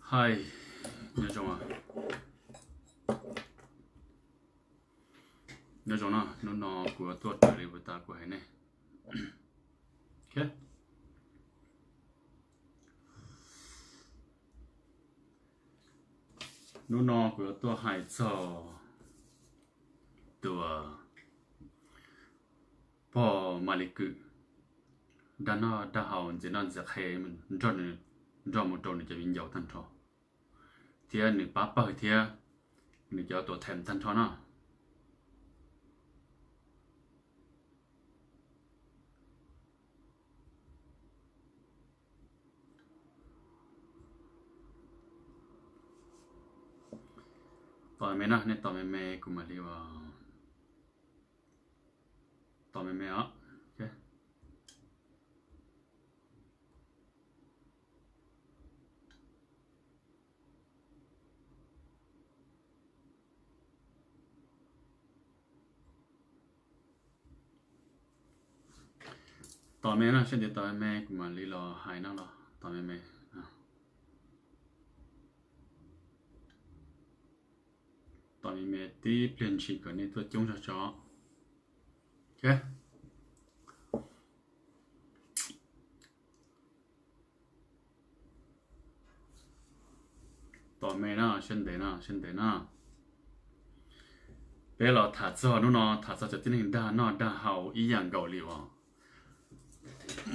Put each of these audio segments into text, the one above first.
Hais, nyob zoo, nyob zoo no, hnub no kuv tuaj raws li uas tas kuv hais nej. Hnub no kuv yuav tuaj hais txog tus pog Maly Kwm dag noj dag haus ntxias noj ntxias qhe nrog mus rau nws cov viv ncaus tag nrho, thiab nws pab pawg thiab nws cov tuam theem tag nrho no. Tos me no, nej tos me me kuv mam li ua, tos me me os. Tos me no, seb ntev tos me me kuv mam li los hais no los tos me me. Tos me me tib pliag ntshis kom nej tuaj coob zog tso. Tos me no, seb ntev no, seb ntev no. Peb los tham txog hnub no tham txog cov tib neeg dag noj dag haus ib yam nkaus li uas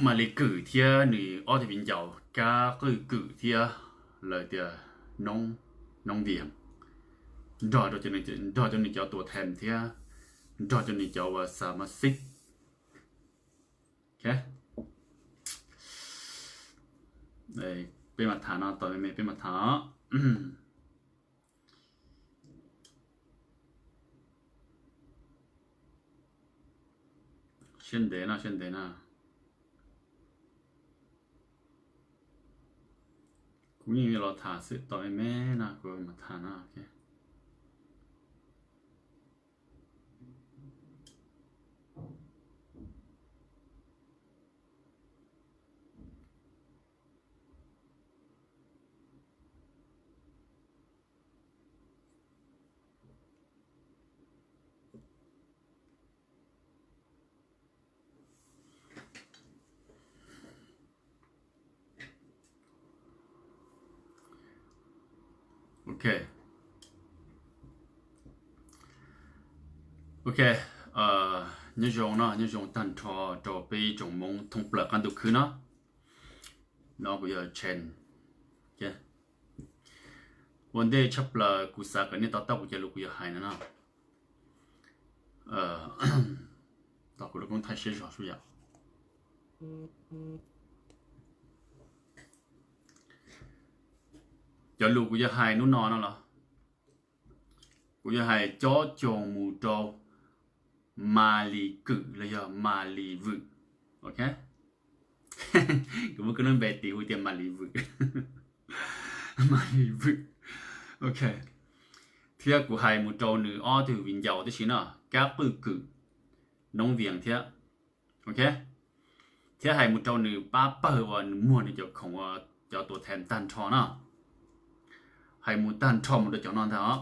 Maly Kwm thiab nws ob tug viv ncaus Kab Qwj Kwm thiab lawv tias Noob Vias, nrog rau nws cov tuam theem thiab nrog rau nws cov uas xa mas xib. Peb mam tham no, tos me me peb mam tham. Siab ntev no, siab ntev no. Kuv yeej los tham xwb, tos me me no kuv mam tham no. Ok, ok, nyob zoo no, nyob zoo tag nrho rau peb ib tsoom Hmoob thoob plaws qab ntuj khwb no. No kuv yog Tshee. Ua ntej tshaj plaws kuv xav kom nej to taub kuv cov lus kuv yuav hais no no. Tos kuv lub koob thaij siab zog xwb yom. Cov lus kuv yuav hais hnub no no los kuv yuav hais cob coos mus rau Maly Kwm los yog Maly Vwm. Ok, kuv muab koj lub npe tis hu tias Maly Vwm. Maly Vwm. Ok, thiab kuv hais mus rau nws ob tug viv ncaus tib si no, Kab Qwj Kwm, Noob Vias thiab. Ok, thiab hais mus rau nws pab pawg uas nws muag nws cov khoom, cov tuam theem tag nrho no. Hais mus tag nrho mus rau cov no ntag os.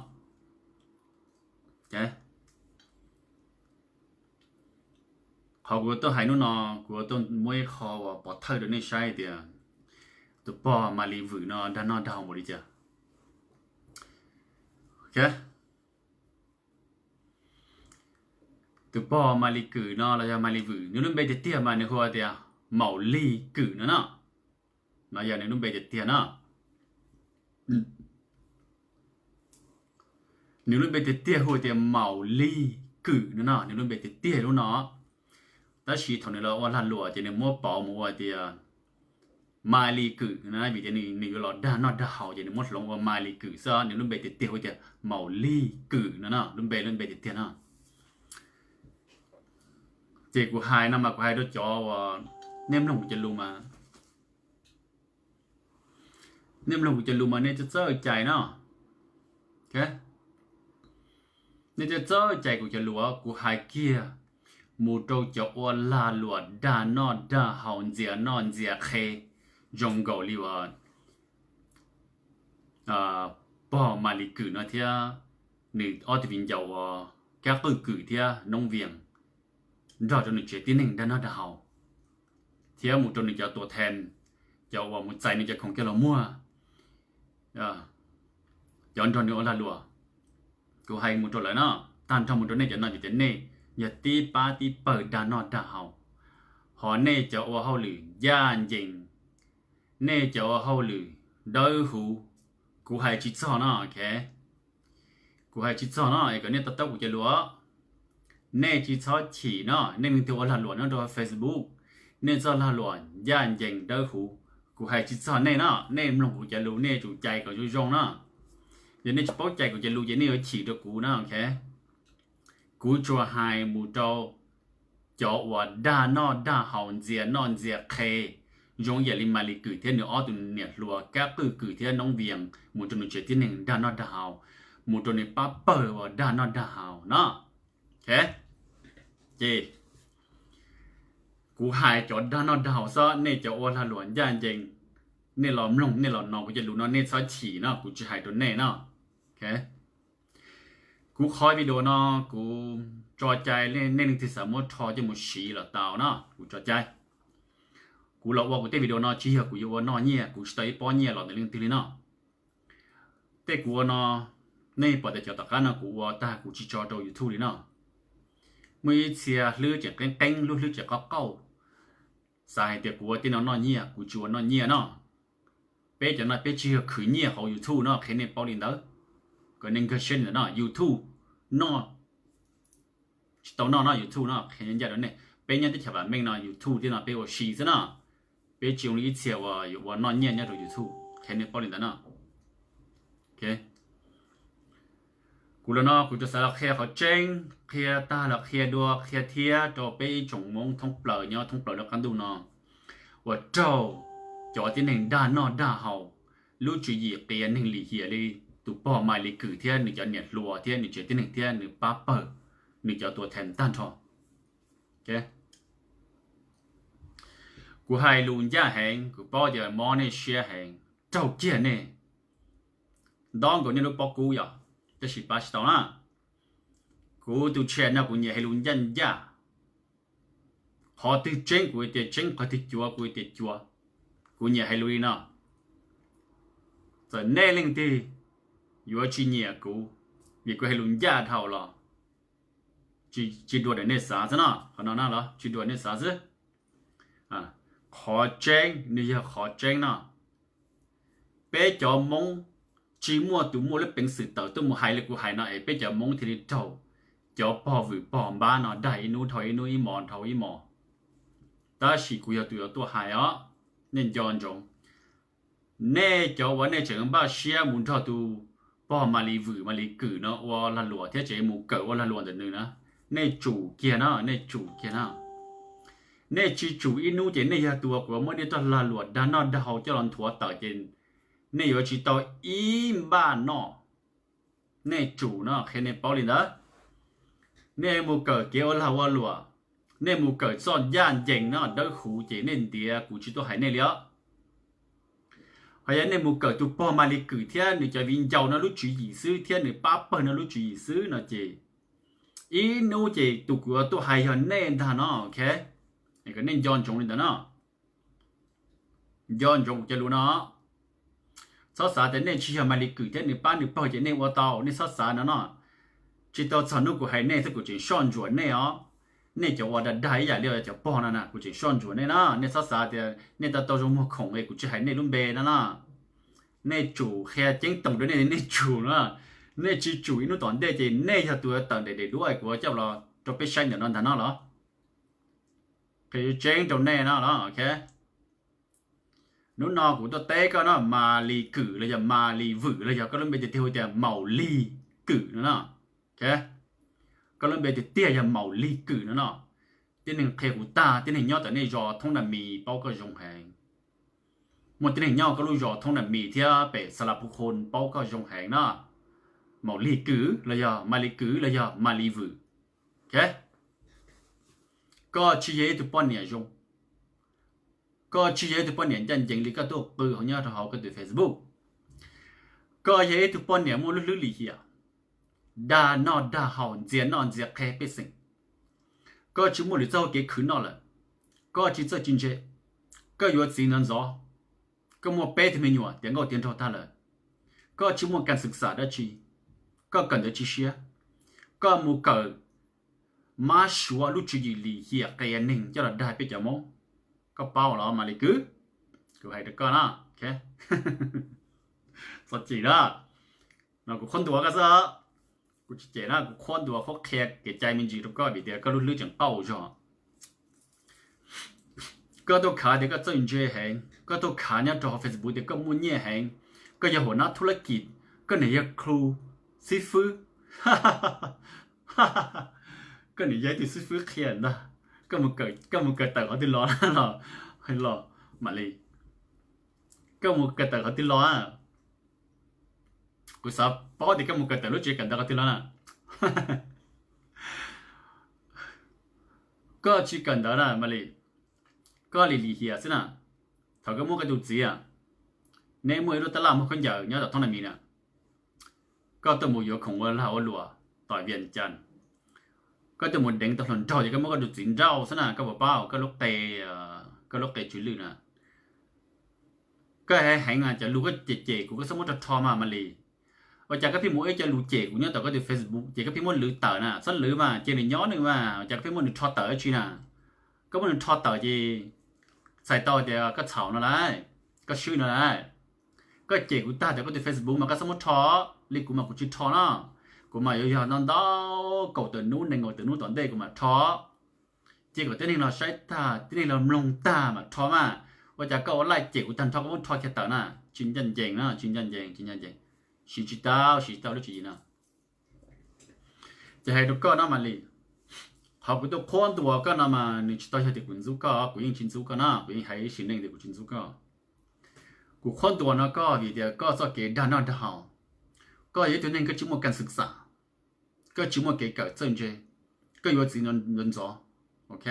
Qhov kuv tuaj hais hnub no, kuv tuaj muab ib qho uas pov thawj rau nej saib tias tus pog Maly Vwm no dag noj dag haus npaum li cas. Tus pog Maly Kwm no los yog Maly Vwm, nws lub npe tiag tiag mas nws hu tias Maum Lij Kwm no no. No yog nws lub npe tiag tiag no. Nws lub npe tiag tiag hu tias Maum Lij Kwm no no, nws lub npe tiag tiag lub no. Tab sis thaum nws los ua lag luam ces nws muab pauv mus ua tias Maly Kwm no, vim tias nws yuav los dag noj dag haus ces nws muab hloov ua Maly Kwm xwb, nws lub npe tiag tiag hu tias Maum Lij Kwm no no, lub npe, lub npe tiag tiag no. Ces kuv hais no mas kuv hais rau cov uas nej mloog kuv cov lus mas, nej mloog kuv cov lus mas nej txawj txawj cai no. Nej txawj txawj cai kuv cov lus, kuv hais kiag mus rau cov ua lag luam dag noj dag haus ntxias noj ntxias qhe zoo nkaus li uas pog Malis Kwm no thiab nws ob tug viv ncaus uas Kab Qwj Kwm thiab Noob Vias nrog rau nws tsev tib neeg dag noj dag haus, thiab mus rau nws cov tuam thees, cov uas mus txais nws cov khoom coj los muag, cov nrog nws ua lag luam. Kuv hais mus rau lawv no, tag nrho mus rau nej cov no ces tias nej yog tib pab tib pawg dag noj dag haus, hos nej cov ua hauj lwm ncaj ncees, nej cov ua hauj lwm dawb huv, kuv hais tsis txog no, ok. Kuv hais tsis txog no es kom nej to taub kuv cov lus. Nej tsis txhob chim no, nej leej twg ua lag luam nyob rau Facebook, nej txoj lag luam ncaj ncees dawb huv, kuv hais tsis txog nej no, nej mloog kuv cov lus nej tsum cais kom zoo zoo no. Yog nej tsis paub cais kuv cov lus ces nej yuav chim rau kuv no, ok. Kuv tsuas hais mus rau cov uas dag noj dag haus ntxias noj ntxias qhe, zoo yam li Malis Kwm thiab nws ob tug niam hluas Kab Qwj Kwm thiab Noob Vias mus rau nws tsev tib neeg dag noj dag haus, mus rau nws pab pawg uas dag noj dag haus no. Ces kuv hais cov dag noj dag haus xwb, nej cov ua lag luam ncaj ncees, nej los mloog nej los no kuv cov lus no nej txhob chim no, kuv tsis hais rau nej no. Kuv qhov video no kuv tso cai, nej leej twg xav muab rho coj mus siv los tau no, kuv tso cai. Kuv los ua kuv tej video no tsis yog kuv yuav ua noj nyiaj, kuv tsis tau ib pob nyiaj los ntawm leej twg li no. Tej kuv ua no, nej pom tias cov tom qab no kuv ua tag kuv tsis tso rau YouTube li no. Muaj ib txhia hlwb tseem qeeb qeeb, lub hlwb tseem qauj qauj, xav hais tias kuv ua tej no noj nyiaj, kuv tsis ua noj nyiaj no. Peb cov no peb tsis yog khwv nyiaj hauv YouTube no, qhia nej paub li ntawd, kom nej nkag siab li ntawd no. YouTube noj tsis tau noj no, YouTube no qhia ncaj rau nej. Peb nyob teb chaws vam meej no YouTube thiab no peb ua si xwb no. Peb tsis zoo li ib txhia uas yuav ua noj nyiaj nyob rau YouTube, qhia nej paub li ntawd no. Kuv los no kuv tsuas xav los qhia qhov tseeb, qhia tag los qhia dua, qhia thiab rau peb ib tsoom Hmoob thoob plaws nyob thoob plaws lub qab ntuj no, uas raug cov tib neeg dag noj dag haus, lub tswv yim qias neeg lim hiam li tus pog Malis Kwm thiab nws cov niam hluas thiab nws tsev tib neeg thiab nws pab pawg, nws cov tuam thees tag nrho. Kuv hais lus ncaj heev, kuv paub tias mob nej siab heev, raug kiag nej, nto nkaus nej lub pob kub yom, tab sis pab tsis tau na. Kuv tus tshiab no kuv nyiam hais lus ncaj ncaj. Qhov twg tseeb kuv tias tseeb, qhov twg cuav kuv tias cuav. Kuv nyiam hais lus li no. Txawm nej leej twg yuav tsis nyiam kuv vim kuv hais lus ncaj dhau los tsis dua ntawm nej xav xwb no, qhov no na los tsis dua nej xav xwb. Qhov tseeb nws yog qhov tseeb no. Peb cov Hmoob tsis muaj tus muaj lub peev xwm tawm tuaj mus hais li kuv hais no es peb cov Hmoob thiaj li raug cov pog vwm pog npab no dag ib hnub dhau ib hnub, ib hmos dhau ib hmos. Tab sis kuv yog tus yuav tuaj hais os, nej nco ntsoov. Nej cov uas nej tseem npaj siab mus nrog tus pog Malis Vwm Malis Kwm no ua lag luam thiab tseem mus kawm ua lag luam ntawm nws na, nej tsum kiag na, nej tsum kiag na. Nej tsis tsum ib hnub ces nej yog tus uas kuv muab nej txoj lag luam dag noj dag haus coj los nthuav tawm ces nej yuav tsis tau ib npaj noj. Nej tsum no, qhia nej paub li ntawd. Nej mus kawm kev ua lag ua luam, nej mus kawm txoj ncaj ncees no dawb huv ces nej ntiav kuv tsis tuaj hais nej li os. Ho yog nej mus kawm tus pog Malis Kwm thiab nws cov viv ncaus no lub tswv yim xwb thiab nws pab pawg no lub tswv yim xwb no ces ib hnub ces tus kuv yuav tuaj hais yog nej ntag no, ok. Kom nej nco ntsoov li ntawd no. Nco ntsoov kuv cov lus no. Txhob xav tias nej tsis yog Malis Kwm thiab nws pab nws pawg ces nej ua tau, nej txhob xav no no. Tsis tau txog hnub kuv hais nej xwb kuv tseem soj ntsuam nej os. Nej cov ua dag dag ib yam li cov pog no na kuv tseem soj ntsuam nej na. Nej txhob xav tias nej tau tau zoo muag khoom es kuv tsis hais nej lub npe no na. Nej tsum qhia ceeb toom rau nej, nej tsum no. Nej tsis tsum ib hnub tom ntej ces nej yog tus tawm daim daim duab kuv coj los rau peb saib ntawm no ntag no los. Qhia tseeb rau nej no los, ok. Hnub no kuv tuaj teb koj no, Malis Kwm los yog Malis Vwm los yog koj lub npe tiag tiag hu tias Maus Lig Kwm no no. Koj lub npe tiag tiag yog Maus Lig Kwm no no. Tib neeg qhia kuv tag, tib neeg nyob tom nej zos thoob na mis paub koj zoo heev. Muaj tib neeg nyob koj lub zos thoob na mis thiab pem Xa La Phu Khun paub koj zoo heev na. Maus Lig Kwm los yog Malis Kwm los yog Malis Vwm, koj tsis yog ib tug poj niam zoo. Koj tsis yog ib tug poj niam ncaj ncees li koj tuaj qw hauv nyob rau hauv koj tus Facebook. Koj yog ib tug poj niam muaj lub hlwb lim hiam, dag noj dag haus, ntxias noj ntxias qhe pej xeem. Koj tsis muaj lwm txoj hau kev khwv noj lawm, koj tsis txawj tsis ntse, koj yuav txiv ntxov ntxov, koj muaj peb tug me nyuam tiav nkauj tiav nraug tag lawm, koj tsis muaj kas xwm xam dab tsi, koj kawm ntawv tsis siab, koj mus kawm mab suav lub tswv yim lim hiam qias neeg coj los dag peb cov Hmoob. Koj paub los Malis Kwm? Kuv hais rau koj na, txhob cem na, no kuv qhuab ntuas koj xwb, kuv tsis cem na, kuv qhuab ntuas qhuab qhia kev cai me ntsis rau koj vim tias koj lub hlwb tseem qaug zog. Koj tuaj khav tias koj txawj ntse heev, koj tuaj khav nyob rau hauv Facebook tias koj muaj nyiaj heev, koj yog huam nab thub lab kis, koj niam yog klu xib fwb, koj niam yog ib tug xib fwb qhia ntag. Koj mus kawm tawm qhov twg los los, Malis, koj mus kawm tawm qhov twg los? Kuv xav paub tias koj mus kawm tawm lub tsev kawm ntawv qhov twg los na. Koj tsis kawm ntawv na Malis, koj lim lim hiam xwb na. Thaum koj muab koj tus txiv, neb muaj ib lub tab laj muag khaub ncaws nyob tom thoob na mis na, koj tuaj mus yuav khoom ua lag ua luam tom Vias Cas, koj tuaj mus deev tau hluas nraug ces koj muab koj tus txiv nrauj xwb na, koj puas paub koj lub qe, koj lub qe tsw lwj na. Koj heev heev, cov lus koj cem cem kuv koj txhob muab rho rho mas Malis. Ua cas koj pheej mus ua ib co lus cem kuv nyob tom koj tus Facebook ces koj pheej muab lwv tawm na, txhob lwv mas, cia nws nyob nws mas, ua cas koj pheej muab nws rho tawm dab tsi na? Koj muab nws rho tawm ces txhais tau tias koj txhaum no lauj, koj swb no lauj. Koj cem kuv tag tom koj tus Facebook mas koj txhob muab rho, li kuv mas kuv tsis rho no. Kuv mas yuav yog ntau ntau kaum tawm hnub nees nkaum tawm hnub tom ntej kuv mam rho. Cia kom tib neeg los saib tag, tib neeg los mloog tag mam rho mas. Ua cas koj ua laij cem kuv tag nrho koj muab rho kiag tawm na? Tsis ncaj ncees na, tsis ncaj ncees, tsis ncaj ncees. Siv tsis tau, siv tsis tau lub tswv yim no. Ces hais rau koj no Malis, qhov kuv tuaj qhuab ntuas koj no mas nws tsis tau yog tias kuv ntxub koj, kuv yeej tsis ntxub koj na, kuv yeej hais sim neej tias kuv tsis ntxub koj. Kuv qhuab ntuas no koj vim tias koj txoj kev dag noj dag haus, koj yog ib tug neeg koj tsis muaj kas xwm xam, koj tsis muaj kev kawm txawj ntse, koj yuav txiv ntxov ntxov, ok.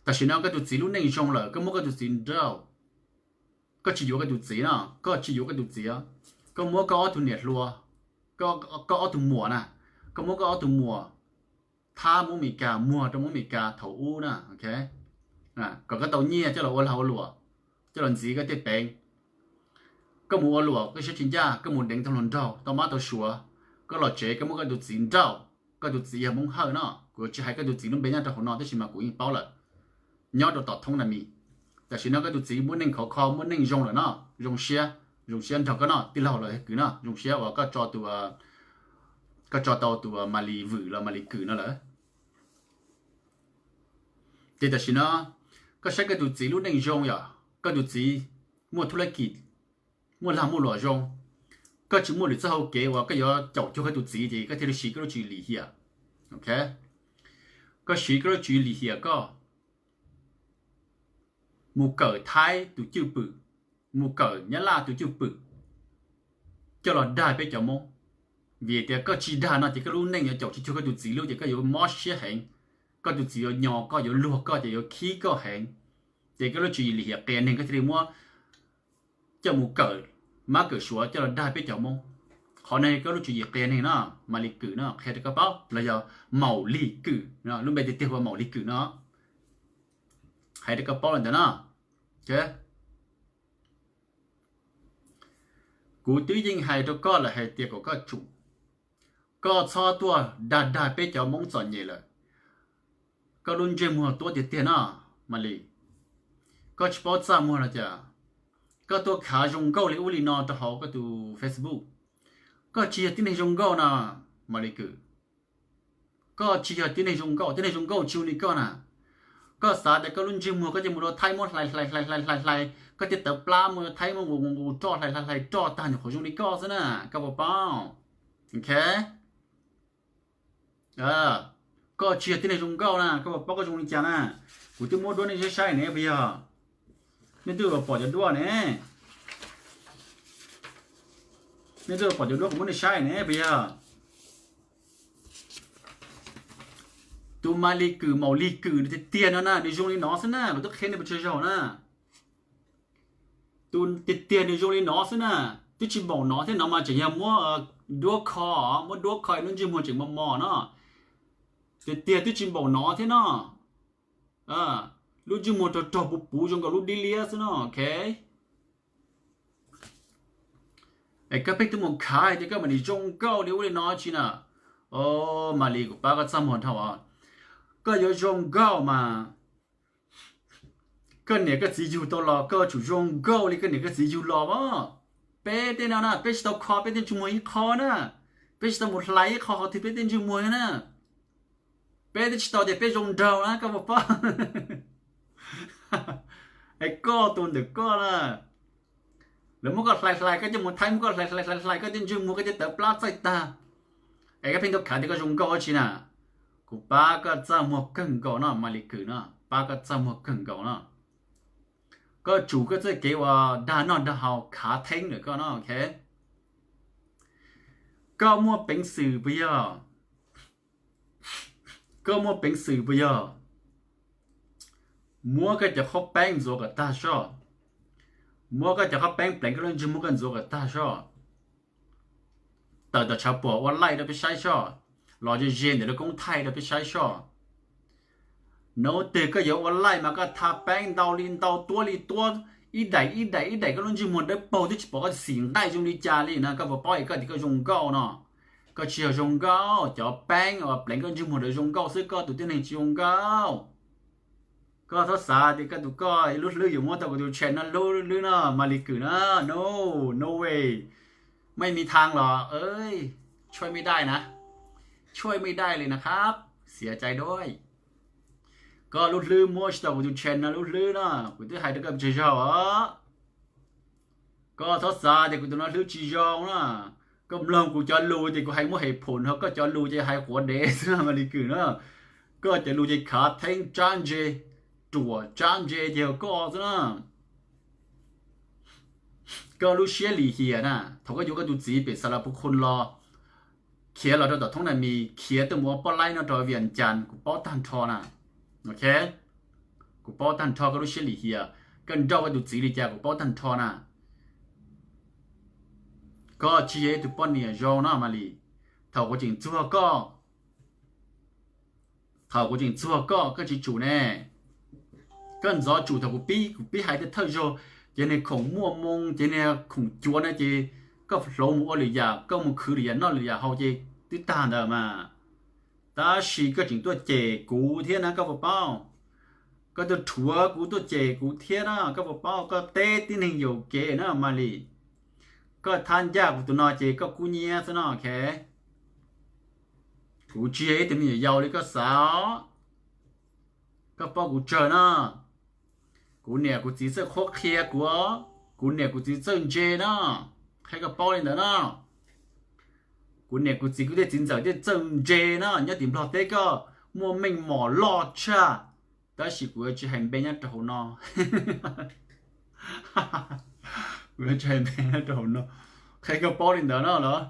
Tam sim no koj tus txiv lub neej zoo lawm koj muab koj tus txiv nrauj. Koj tsis yuav koj tus txiv no, koj tsis yuav koj tus txiv, koj muab koj ob tug niam hluas, koj ob tug muam na, koj muab koj ob tug muam thab mus Meskas, muag rau mus Meskas thaum ub na, ok, kom koj tau nyiaj coj los ua lag ua luam, coj los ntxiv koj tej peev. Koj mus ua luam koj siab tsis ncaj, koj mus deev tau hluas nraug tau mab tau suav, koj los tsev koj muab koj tus txiv nrauj. Koj tus txiv yog Hmoob Hawj no, kuv tsis hais koj tus txiv lub npe nyob rau hauv no tab sis mas kuv yeej paub lawm, nyob rau tom thoob na mis. Tam sim no koj tus txiv muaj neej khov kho muaj neej zoo lawm no, zoo siab, zoo siab nrog koj no tij laug los yog kwv no, zoo siab uas koj tso tau tus Malis Vwm los Malis Kwm no lawm. Ces tam sim no koj saib koj tus txiv lub neej zoo yom, koj tus txiv muaj thub lab kis, muaj lag muaj luam zoo, koj tsis muaj lwm txoj hau kev uas koj yuav caum cuag koj tus txiv ces koj thiaj li siv koj lub tswv yim lim hiam, ok. Koj siv koj lub tswv yim lim hiam koj mus kawm Thaib tus cwj pwm, mus kawm Nyab Laj tus cwj pwm, coj los dag peb cov Hmoob. Vim tias koj tsis dag no ces koj lub neej yuav caum tsis cuag koj tus txiv lub ces koj yuav mob siab heev. Koj tus txiv yuav nyo koj, yuav luag koj ces yuav khib koj heev. Ces koj lub tswv yim lim hiam qias neeg koj thiaj li muab coj mus kawm mab kawm suav coj los dag peb cov Hmoob. Qhov no yog koj lub tswv yim qias neeg no, Malis Kwm no qhia rau koj paub los yog Maum Lis Kwm, lub npe tiag tiag hu ua Maum Lis Kwm no. Hais rau koj paub li ntawd no. Kuv twb yeej hais rau koj lawm hais tias kom koj tsum, koj txhob tuaj dag dag peb cov Hmoob txom nyem lawm. Koj lub ntsej muag tuab tiag tiag no, Malis. Koj tsis paub txaj muag no cas? Koj tuaj khav zoo nkauj li ub li no rau hauv koj tus Facebook. Koj tsis yog tib neeg zoo nkauj na, Malis Kwm. Koj tsis yog tib neeg zoo nkauj, tib neeg zoo nkauj tsis zoo li koj na. Koj xav tias koj lub ntsej muag koj cia mus rau Thaib muab hlais hlais hlais hlais hlais hlais, koj tej tawv plab mus rau Thaib muab nqus nqus nqus roj hlais hlais hlais roj tag nyuam qhuav zoo li koj xwb na, koj puas paub? Ok. Koj tsis yog tib neeg zoo nkauj na, koj puas paub koj zoo li cas na? Kuv twb muab duab nej saib saib ne puas yog? Nej twb pom cov duab ne. Nej twb pom cov duab kuv muab nej saib ne puas yog? Tus Malis Kwm Maum Lis Kwm tiag tiag no na, nws zoo li no xwb na, kuv twb qhia nej puas tsawg zaug na. Tus tiag tiag nws zoo li no xwb na. Twb tsis npaum no thiab no mas tseem yog muab duab kho, muab duab kho lub ntsej muag tseem mos mos no. Tiag tiag twb tsis npaum no thiab no. Lub ntsej muag rog rog puv puv zoo nkaus lub dib liab xwb no, ok. Es koj pheej tuaj mus khav hais tias koj mam li zoo nkauj li ub li no tsi na. Os, Malis, kuv pab koj txaj muag dhau os. Koj yuav zoo nkauj mas koj niam koj txiv yug tau los koj tsum zoo nkauj li koj niam koj txiv yug los as. Peb tej no na peb tsis tau kho peb tej ntsej muag ib qho na, peb tsis tau mus hlais ib qho qhov twg peb tej ntsej muag na. Peb twb tsis tau tias peb zoo nraug na koj puas paub. Es koj tus ntawm koj na, lawv muab koj hlais hlais koj coj mus thaij, muab koj hlais hlais hlais hlais koj tej ntsej muag koj tej tawv plab txaij tag, es koj pheej tuaj khav tias koj zoo nkauj dab tsi na. Kuv pab koj txaj muag kawg nkaus no Malis Kws no, pab koj txaj muag kawg nkaus no. Koj tsum koj txoj kev uas dag noj dag haus khav theeb lawm koj no, ok. Koj muaj peev xwm puas yog? Koj muaj peev xwm puas yog? Muab koj cov qhaub peeb ntxuav kom tag soj. Muab koj cov qhaub peeb pleev koj lub ntsej muag koj ntxuav kom tag soj. Tawm tom tshav puam ua laij rau peb saib soj, los ze ze ntawm lub koob thaij rau peb saib soj. Hnub twg koj yuav ua laij mas koj tha peeb ntau li ntau tuab li tuab, ib daim ib daim ib daim koj lub ntsej muag dawb paug twb tsis pom koj xim nqaij zoo li cas li na, koj puas paub es koj tias koj zoo nkauj no? Koj tsis yog zoo nkauj, cov peeb uas pleev koj ntsej muag ntawd zoo nkauj xwb, koj tus tib neeg tsis zoo nkauj. Koj txhob xav tias koj tus koj lub hlwb yuav muab tau kuv tus channel no hlub hlwb no Malis Kws na, no, no way, ไม่มีทางหรอก เอ้ย ช่วยไม่ได้นะ ช่วยไม่ได้เลยนะครับ เสียใจด้วย Koj lub hlwb muab tsis tau kuv tus channel no lub hlwb no, kuv twb hais rau koj tsawg zaug os. Koj txhob xav tias kuv tus no hlwb tsis zoo na. Koj mloog kuv cov lus ces kuv hais muaj hem phum, ho koj cov lus ces hais quav dev xwb Malis Kws na. Koj cov lus ces khav theeb tsab ntse, ruam tsab ntse ces yog koj xwb na. Koj lub siab lim hiam na, thaum koj yuav koj tus txiv pem Xalas Pus Khun los, khiav los rau tom Thoob Nais Mis, khiav tuaj mus ua poj laib no rau Vias Cas, kuv paub tag nrho na. Ok, kuv paub tag nrho koj lub siab lim hiam, koj nrauj koj tus txiv li cas kuv paub tag nrho na. Koj tsis yog ib tug poj niam zoo no Malis. Thaum kuv tseem txuag koj, thaum kuv tseem txuag koj, koj tsis tsum ne. Koj ntxov tsum thaum kuv pib, kuv pib hais tias thawj zaug ces niag khoom muaj moo ces niag khoom cuav na ces koj hloov mus ua lwm yam, koj mus khwv lwm yam noj lwm yam haus ces twb tag ntawd mas. Tab sis koj tseem tuaj cem kuv thiab na koj puas paub. Koj tuaj rhuav kuv tuaj cem kuv thiab na koj puas paub, koj teb tib neeg yuam kev na Malis. Koj thab ncaj kuv tus no ces koj kub nyiab xwb no, ok. Kuv tsis yog ib tug me nyuam yaus li koj xav os. Koj paub kuv tsawg no. Kuv niam kuv txiv txawj qhuab qhia kuv, kuv niam kuv txiv txawj ntse no, qhia koj paub li ntawd no. Kuv niam kuv txiv kuv tej txiv ntxawm tej txawj ntse no, nyob tim Nplog teb koj muaj meej mom loj tshaj. Tab sis kuv yuav tsis hais npe nyob rau hauv no. Kuv yuav tsis hais npe nyob rau hauv no, qhia koj paub li ntawd no los.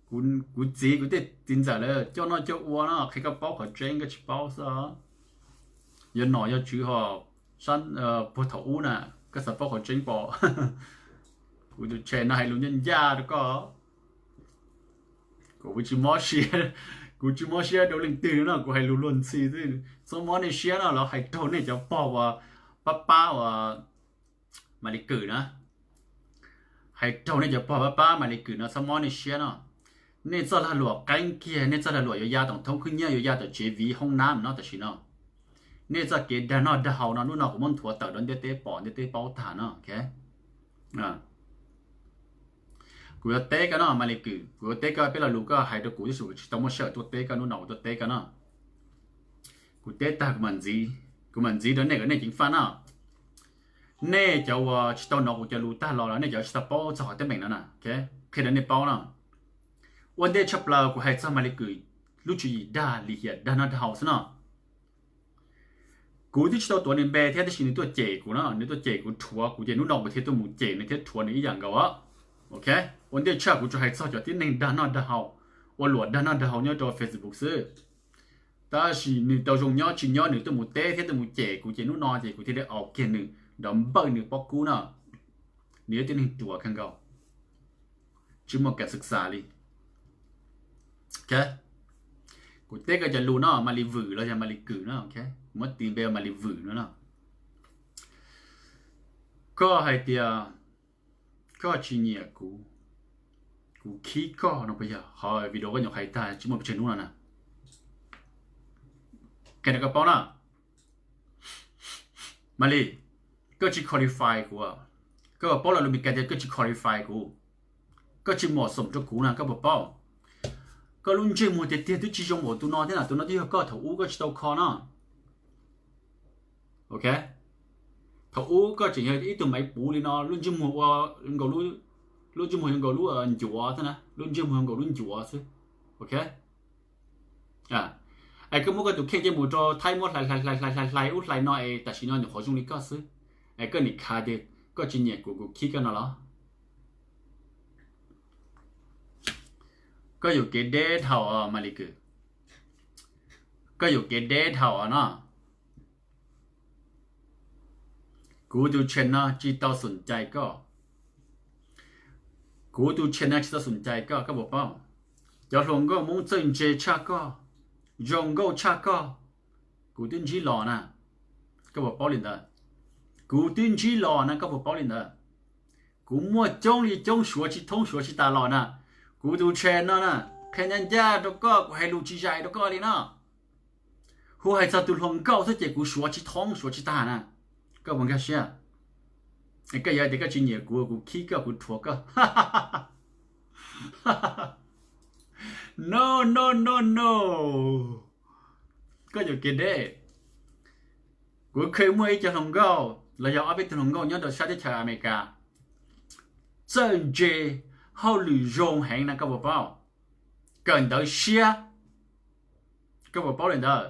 Kuv txiv kuv tej txiv ntxawm lawv coj noj coj ua no, qhia koj paub qhov tseeb, koj tsis paub xwb. Yog nom yog tswv ho puag thaum ub na, koj xav paub qhov tseeb pom. Kuv tus channel no hais lus ncaj ncaj rau koj. Kuv tsis mob siab, kuv tsis mob siab rau leej twg no, kuv hais lus luag ntxhi xwb. Txhob mob nej siab no, los hais raug nej cov pog uas pab pab uas Malis Kws na. Hais raug nej cov pog pab pab Malis Kws no, txhob mob nej siab no. Nej txoj lag luam qeeb kiag, nej txoj lag luam yuav ya tom thoob khwb nyiab, yuav ya tom tsev viv hoob nab no tam sim no. Nej txoj kev dag noj dag haus no hnub no kuv muab nthuav tawm rau ntiaj teb pom ntiaj teb paub tag no. Kuv yuav teb koj no Malis Kws, kuv yuav teb koj peb lo lus koj hais rau kuv tab sis kuv tsis tau muaj sij hawm tuaj teb koj, hnub no kuv tuaj teb koj no. Kuv teb tag kuv mam ntxiv, kuv mam ntxiv rau nej kom nej ceev faj no. Nej cov uas tsis tau hnov kuv cov lus tag los los nej cov tsis tau paub txog qhov teeb meem no na, qhia rau nej paub no. Ua ntej tshaj plaws kuv hais txog Malis Kws lub tswv yim dag lim hiam dag noj dag haus xwb no. Kuv twb tsis tau tuav nws npe thiab tab sis nws tuaj cem kuv no, nws tuaj cem kuv rhuav kuv ces hnub no kuv thiaj tuaj mus cem nws thiab rhuav nws ib yam nkaus. Ok, ua ntej tshaj kuv tsuas hais txog cov tib neeg dag noj dag haus, ua luam dag noj dag haus nyob rau Facebook xwb. Tab sis nws tau zoo nyob tsis nyob nws tuaj mus teb thiab tuaj mus cem kuv ces hnub no ces kuv thiaj li aus kiag nws nrov npawj nws pob kub no. Nws yog tib neeg ruam kawg nkaus. tsis muaj kas xwm xas li. Kuv teb koj cov lus no, Malis Vwm los yog Malis Kwm no, muab tis npe Malis Vwm no no. Koj hais tias koj tsis nyiam kuv, kuv khib koj no puas yog? Ho video koj nyuam qhuav tag tsis muaj pes tsawg hnub no na. Qhia rau koj paub na, Malis, koj tsis qualify kuv. Koj puas paub los lus Meskas tias koj tsis qualify kuv, koj tsis mom xoom rau kuv na, koj puas paub? Koj lub ntsej muag tiag tiag twb tsis zoo npaum tus no thiab na, tus no twb yog koj thaum ub koj tsis tau kho no. Ok, thaum ub koj tseem yog ib tug maiv puv li no, lub ntsej muag ua nkaus, lub ntsej muag yuav nkaus lub ncuav xwb na, lub ntsej muag yuav nkaus lub ncuav xwb. Ok, es koj muab koj tus kheej coj mus rau Thaib muab hlais hlais hlais hlais hlais hlais ub hlais no es tam sim no nyuam qhuav zoo li koj xwb. Es koj nim khav tias koj tsis nyiam kuv, kuv khib koj no los? Koj yuam kev deb dhau Malis Kwm, koj yuam kev deb dhau no. Kuv tus channel no tsis tau xoom cai koj. Kuv tus channel no tsis tau xoom cai koj, koj puas paub? Cov hluas nkauj Hmoob txawj ntse tshaj koj, zoo nkauj tshaj koj, kuv twb ntsib los na, koj puas paub li ntawd? Kuv twb ntsib los na, koj puas paub li ntawd? Kuv muaj coob li coob, suav tsis thoob suav tsis tas los na. Kuv tus channel no na, qhia ncaj ncaj rau koj, kuv hais lus tsis zais rau koj li no. Hu hais txog tus hluas nkauj xwb ces kuv suav tsis thoob suav tsis tag na. Koj puas nkag siab? Koj yuav tias koj tsis nyiam kuv, kuv khib koj, kuv rhuav koj. No, no, no, no. Koj yuam kev deb. Kuv khwv muaj ib co hluas nkauj los yog ob peb tug hluas nkauj nyob rau sab teb chaws Amelikas, txawj ntse, hauj lwm zoo heev na, koj puas paub? Kawm ntawv siab, koj puas paub li ntawd?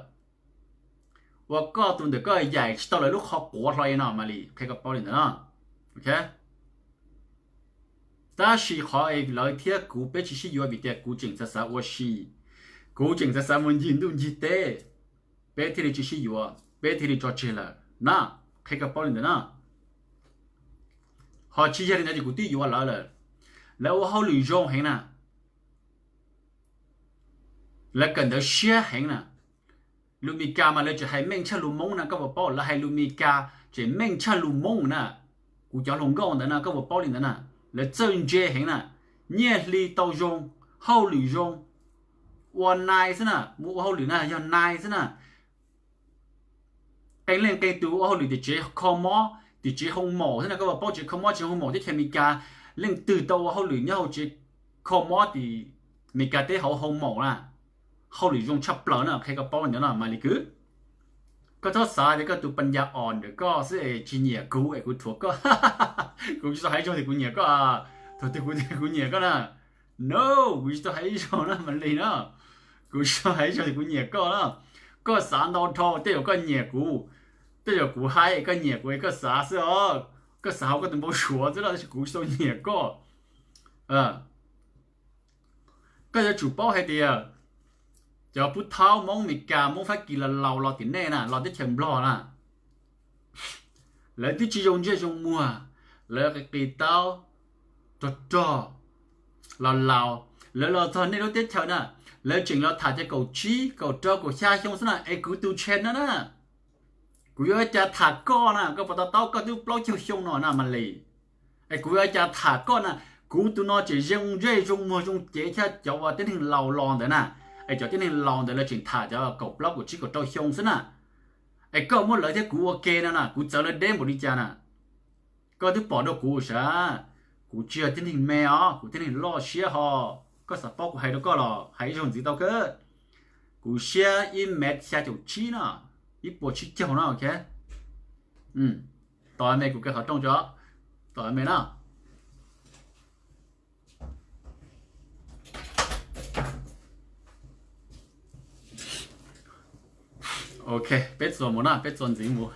Ua koj tus ntawm koj yaim tsis tau lawv lub qhov quav hlo li no, Malis, qhia koj paub li ntawd no. Tab sis qhov es lawv thiab kuv peb tsis sib yuav vim tias kuv tseem xav xav ua si, kuv tseem xav xav mus ncig ntuj ncig teb, peb thiaj li tsis sib yuav, peb thiaj li tso tseg lawm na, qhia koj paub li ntawd na. Ho tsis yog li ntawd ces kuv twb yuav lawv lawm. Lawv ua hauj lwm zoo heev na, lawv kawm ntawv siab heev na. Lus Mis Kas mas lawv tseem hais meej tshaj lus Hmoob na, koj puas paub? Lawv hais lus Mis Kas tseem meej tshaj lus Hmoob na. Kuv cov hluas nkauj ntawd na, koj puas paub li ntawd na? Lawv txawj ntse heev na, nyiaj hli tau zoo, hauj lwm zoo, ua nais xwb na, mus ua hauj lwm na yog nais xwb na. Qee leej qee tus ua hauj lwm tim tsev kho mob, tim tsev hoo maum xwb na, koj puas paub? Tsev kho mob tsev hoo maum teb chaws Amelikas, leej twg tau ua hauj lwm nyob hauv tsev kho mob tim Amelikas teb hauv hoo maum na, hauj lwm zoo tshaj plaws na, qhia koj paub li ntawd no, Malis Kwm. Koj txhob xav tias koj tus pas nyas os ntawm koj xwb es tsis nyiam kuv es kuv rhuav koj. Kuv tsis tau hais ib zaug tias kuv nyiam koj, thaum twg kuv tias kuv nyiam koj na? No, kuv tsis tau hais ib zaug na, Malis na. Kuv tsis tau hais ib zaug tias kuv nyiam koj na. Koj xav ntau dhau, tej zaum koj nyiam kuv, tej zaum kuv hais koj nyiam kuv es koj xav xwb os. Koj xav hauv koj tus npau suav xwb los, tab sis kuv tsis tau nyiam koj. Koj yuav tsum paub hais tias cov pub thaub Hmoob Amelikas, Hmoob Fab Kis los laus los tim nej na, los teb chaws Nplog na, lawv twb tsis zoo ntsej zoo muag, lawv qis qis taub, rog rog, laus laus, lawv los txog nej lub teb chaws na, lawv tseem los tham cov kaum tsib kaum rau kaum xya xyoo xwb na, es kuv tus channel no na, kuv yuav ua cas tham koj na? Koj puas to taub koj twb plaub caug xyoo no na, Malis? Es kuv yuav ua cas tham koj na? Kuv tus no tseem zoo ntsej zoo muag zoo cev thiab cov uas tib neeg laus los ntawd na. Es cov tib neeg laus ntawd lawv tseem tham cov kaum plaub kaum tsib kaum rau xyoo xwb na. Es koj muab lawv thiab kuv ua ke no na, kuv txawv lawv deb npaum li cas na? Koj twb pom dua kuv sav, kuv tsis yog tib neeg me os, kuv tib neeg loj siab ho. Koj xav paub kuv hais rau koj los hais ib zaug ntxiv tau kawg. Kuv siab ib mev xya caum tsib no, ib puas tsib caug no, ok. Tos me kuv kaw qhov rooj tso, tos me na. Ok, peb txuas mus na, peb txuas ntxiv mus.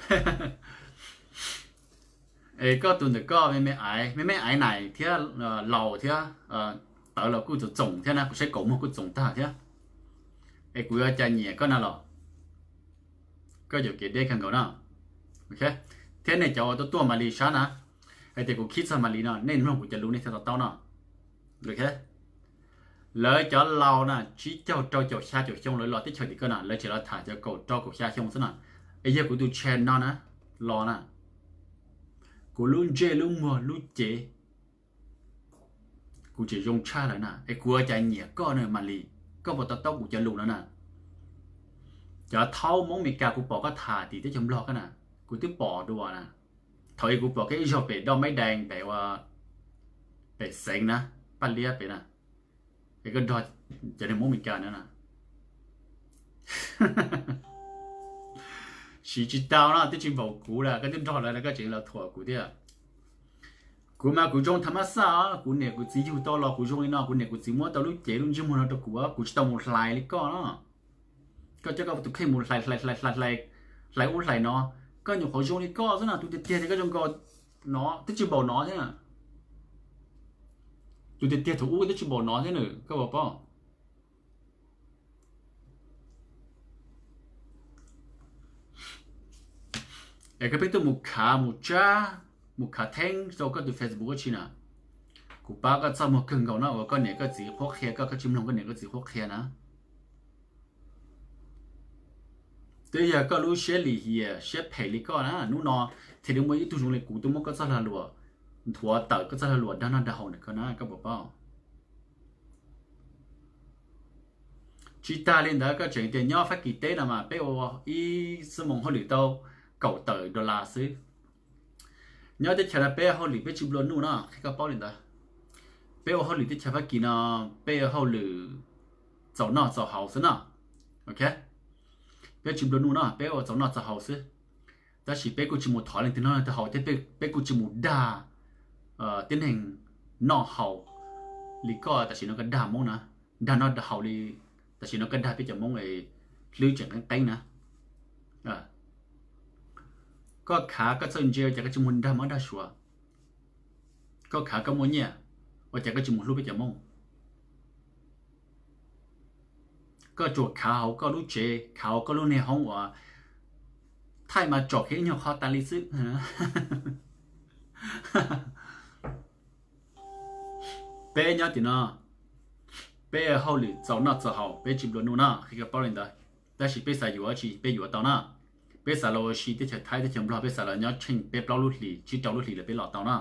Es koj tus ntawm koj me me aiv, me me aiv nais thiab laus thiab, tawv los kuj txoom txoom thiab na, kuv saib kaum muag kuj txoom tag thiab. Es kuv yuav cas nyiam koj na los? Koj yuam kev deb kawg nkaus na. Thiab nej cov uas tuaj tuaj Malis sab na, hais tias kuv khib txog Malis no, nej mloog kuv cov lus nej thiaj to taub no. Lawv cov laus na, tsib caug rau caum xya caum xyoo lawv los teb chaws tim ko na, lawv tseem los tham cov kaum rau kaum xya xyoo xwb na. Es yog kuv tus channel no na, los na, kuv lub ntsej lub muag lub cev, kuv tseem zoo tshaj lawm na. Es kuv ua cas nyiam koj na Malis, koj puas to taub kuv cov lus no na? Cov thaub Hmoob Meskas kuv pom koj tham tim teb chaws Nplog ko na, kuv twb pom dua na. Thaum ub kuv pom koj ib zaug pem Doj Maib Dees pem, pem Xeev na, Paj Liab pem na, es koj nrog cov neeg Hmoob Meskas na. Siv tsis tau no, twb tsis npaum kuv lawm, koj twb nrog lawv no koj tseem los thuam kuv thiab. Kuv mas kuv zoo tham mab xaj os, kuv niam kuv txiv yug tau los kuv zoo li no, kuv niam kuv txiv muab tau lub cev lub ntsej muag no rau kuv, kuv tsis tau mus hlais li koj no. Koj coj koj tus kheej mus hlais hlais hlais hlais hlais ub hlais no, koj nyuam qhuav zoo li koj xwb na, tus tiag tiag tias koj zoo nkaus no twb tsis npaum no thiab. Tus tiag tiag thaum ub twb tsis npaum no thiab nws, koj puas paub? Es koj pheej tuaj mus khav mus tsab, mus khav theeb rau koj tus Facebook ua tsi na. Kuv pab koj txaj muag kawg nkaus na, uas koj niam koj txiv qhuab qhia koj, koj tsis mloog koj niam koj txiv qhuab qhia na. Twb yog koj lub siab lim hiam siab phem li koj na, hnub no thiaj li muaj ib tug zoo li kuv tuaj muab koj txoj lag luam, nthuav tawm koj txoj lag luam dag noj dag haus ntawm koj na, koj puas paub? Tsis tas li ntawd, koj tseem tias nyob Fab Kis teb no mas peb ua ib xuab moos hauj lwm tau kaum tawm dollar xwb. Nyob teb chaws no peb hauj lwm peb tsis nplua nuj no, qhia koj paub li ntawd. Peb ua hauj lwm teb chaws Fab Kis no, peb ua hauj lwm txaus noj txaus haus xwb no. Ok, peb tsis nplua nuj no, peb ua txaus noj txaus haus xwb. Tab sis peb kuj tsis mus thov leej twg noj leej twg haus thiab, peb kuj tsis mus dag tib neeg noj haus li koj tam sim no koj dag Hmoob na, dag noj dag haus li tam sim no koj dag peb cov Hmoob es hlwb tseem qeeb qeeb na. Koj khav koj txawj ntse ua cas koj tsis mus dag Hmoob dag Suav? Koj khav koj muaj nyiaj ua cas koj tsis mus hlub peb cov Hmoob? Koj tsuas khav hauv koj lub tsev, khav hauv koj lub niag hoob uas thaij mas tsom kiag ib nyuag qho tas li xwb. Peb nyob tim no, peb hauj lwm txaus noj txaus haus, peb tsis nplua nuj no, qhia koj paub li ntawd. Tab sis peb xav yuav tsi peb yuav tau na. Peb xav los ua si teb chaws Thaib teb chaws Nplog, peb xav los nyob tsheej peb plaub lub hlis tsib rau lub hlis los peb los tau na.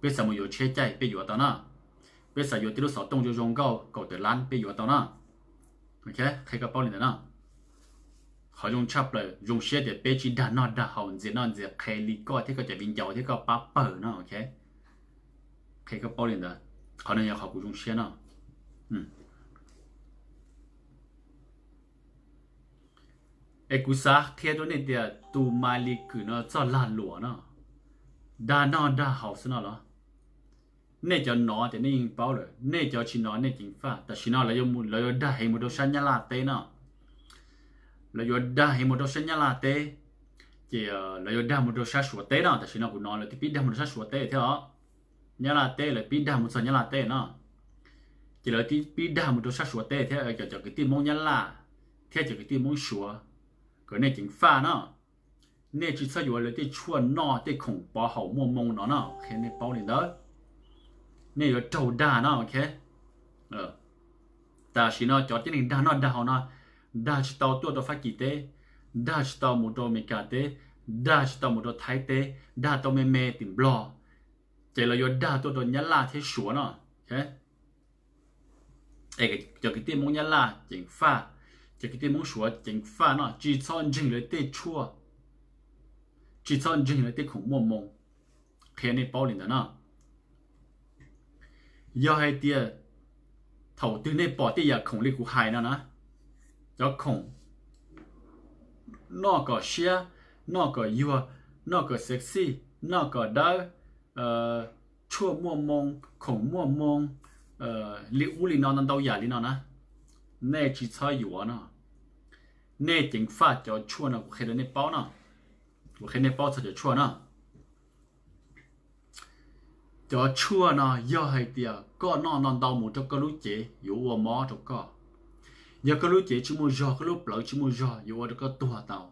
Peb xav mus yuav tsheb caij peb yuav tau na. Peb xav yuav tib lub xov tooj zoo zoo nkauj kaum tawm lab peb yuav tau na. Qhia koj paub li ntawd na. Qhov zoo tshaj plaws, zoo siab tias peb tsis dag noj dag haus ntxias noj ntxias qhe li koj thiab koj cov viv ncaus thiab koj pab pawg no. Qhia koj paub li ntawd, qhov no yog qhov kuv zoo siab no. Es kuv xav qhia rau nej tias tus Malis Kwm no txoj lag luam no, dag noj dag haus xwb no los? Nej cov nov tias nej yeej paub lawm, nej cov tsis nov nej ceev faj. Tam sim no lawv yuav dag heev mus rau sab Nyab Laj teb no. Lawv yuav dag heev mus rau sab Nyab Laj teb, ces lawv yuav dag mus rau sab Suav teb no. Tam sim no kuv nov lawv twb pib dag mus rau sab Suav teb thiab os. Nyab Laj teb lawv pib dag mus txog Nyab Laj teb no. Ces lawv twb pib dag mus rau sab Suav teb thiab. Cov, cov kwv tij Hmoob Nyab Laj thiab cov kwv tij Hmoob Suav, kom nej ceev faj no. Nej tsis txhob yuav lawv tej tshuaj noj tej khoom pov haum muaj moo no no, qhia nej paub li ntawd. Nej yuav raug dag no, ok. Tam sim no cov tib neeg dag noj dag haus no, dag tsis tau tuaj rau Fab Kis teb, dag tsis tau mus rau Amelikas teb, dag tsis tau mus rau Thaib teb, dag tau me me tim Nplog, ces lawv yuav dag tuaj rau Nyab Laj thiab Suav no. Cov kwv tij Hmoob Nyab Laj ceev faj, cov kwv tij Hmoob Suav ceev faj no, tsis txhob ntseeg lawv tej tshuaj, tsis txhob ntseeg lawv tej khoom muaj moo. Qhia nej paub li ntawd no. Yog hais tias thaum twg nej pom tej yam khoom li kuv hais no na, cov khoom noj kom siab, noj kom yuag, noj kom sexy, noj kom dawb, tshuaj muaj moo, khoom muaj moo, li ub li no ntau ntau yam li no na, nej tsis txhob yuav no. Nej ceev faj cov tshuaj no, kuv qhia rau nej paub no. Kuv qhia nej paub txog cov tshuaj no. Cov tshuaj no yog hais tias koj noj ntau ntau mus rau koj lub cev yuav ua mob rau koj. Yog koj lub cev tsis muaj zog, koj lub plawv tsis muaj zog yuav ua rau koj tuag tau.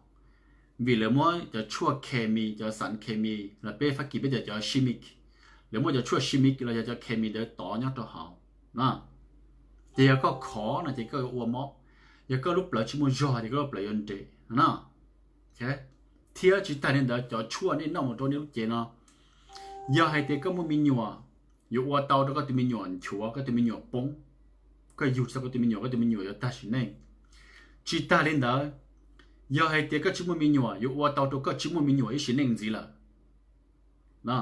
Vim lawv muab cov tshuaj khes mis, cov xav khes mis los peb Fab Kis peb tias cov simic, Lawv muab cov tshuaj simic los yog cov khemis ntawd tov nyob rau hauv no. Ces yog koj khov no ces koj yuav ua mob, yog koj lub plawv tsis muaj zog ces koj lub plawv yuav nres no. Thiab tsis tag li ntawd, cov tshuaj nej noj mus rau nej lub cev no, yog hais tias koj muaj me nyuam, yuav ua tau rau koj tus me nyuam nchuav, koj tus me nyuam poob, koj yug tsis tau koj tus me nyuam, koj tus me nyuam yuav tag sim neej. Tsis tag li ntawd, yog hais tias koj tsis muaj me nyuam, yuav ua tau rau koj tsis muaj me nyuam ib sim neej ntxiv lawm no.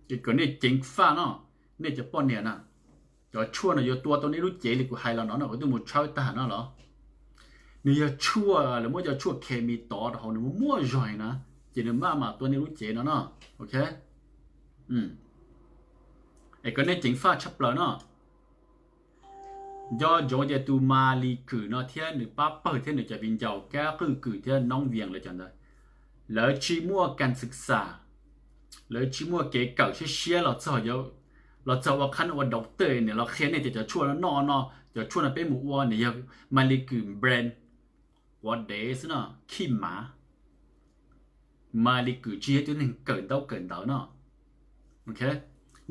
Ces kom nej ceev faj no, nej cov poj niam na, cov tshuaj no yuav tua tau nej lub cev li kuv hais los no no, kuv twb mus tshawb tag no los. Nws yog tshuaj, lawv muab cov tshuaj khemis tov rau hauv, nws muaj muaj zog na, ces nws maj mam tua nej lub cev no no. Ok, es kom nej ceev faj tshaj plaws no. Nco ntsoov tias tus Maly Kym no thiab nws pab pawg thiab nws cov viv ncaus Kab Qwj Kws thiab Noob Vias lawv cov ntawd, lawv tsis muaj kas xwm xam, lawv tsis muaj kev kawm siab siab los txog, los txog ua qhab ua doctor nws los qhia nej tias cov tshuaj no noj no, cov tshuaj no peb mus ua, nws yog Maly Kym brand quav dev xwb no, khib mav. Maly Kym tsis yog ib tug neeg kawm ntaub kawm ntawv no. Ok,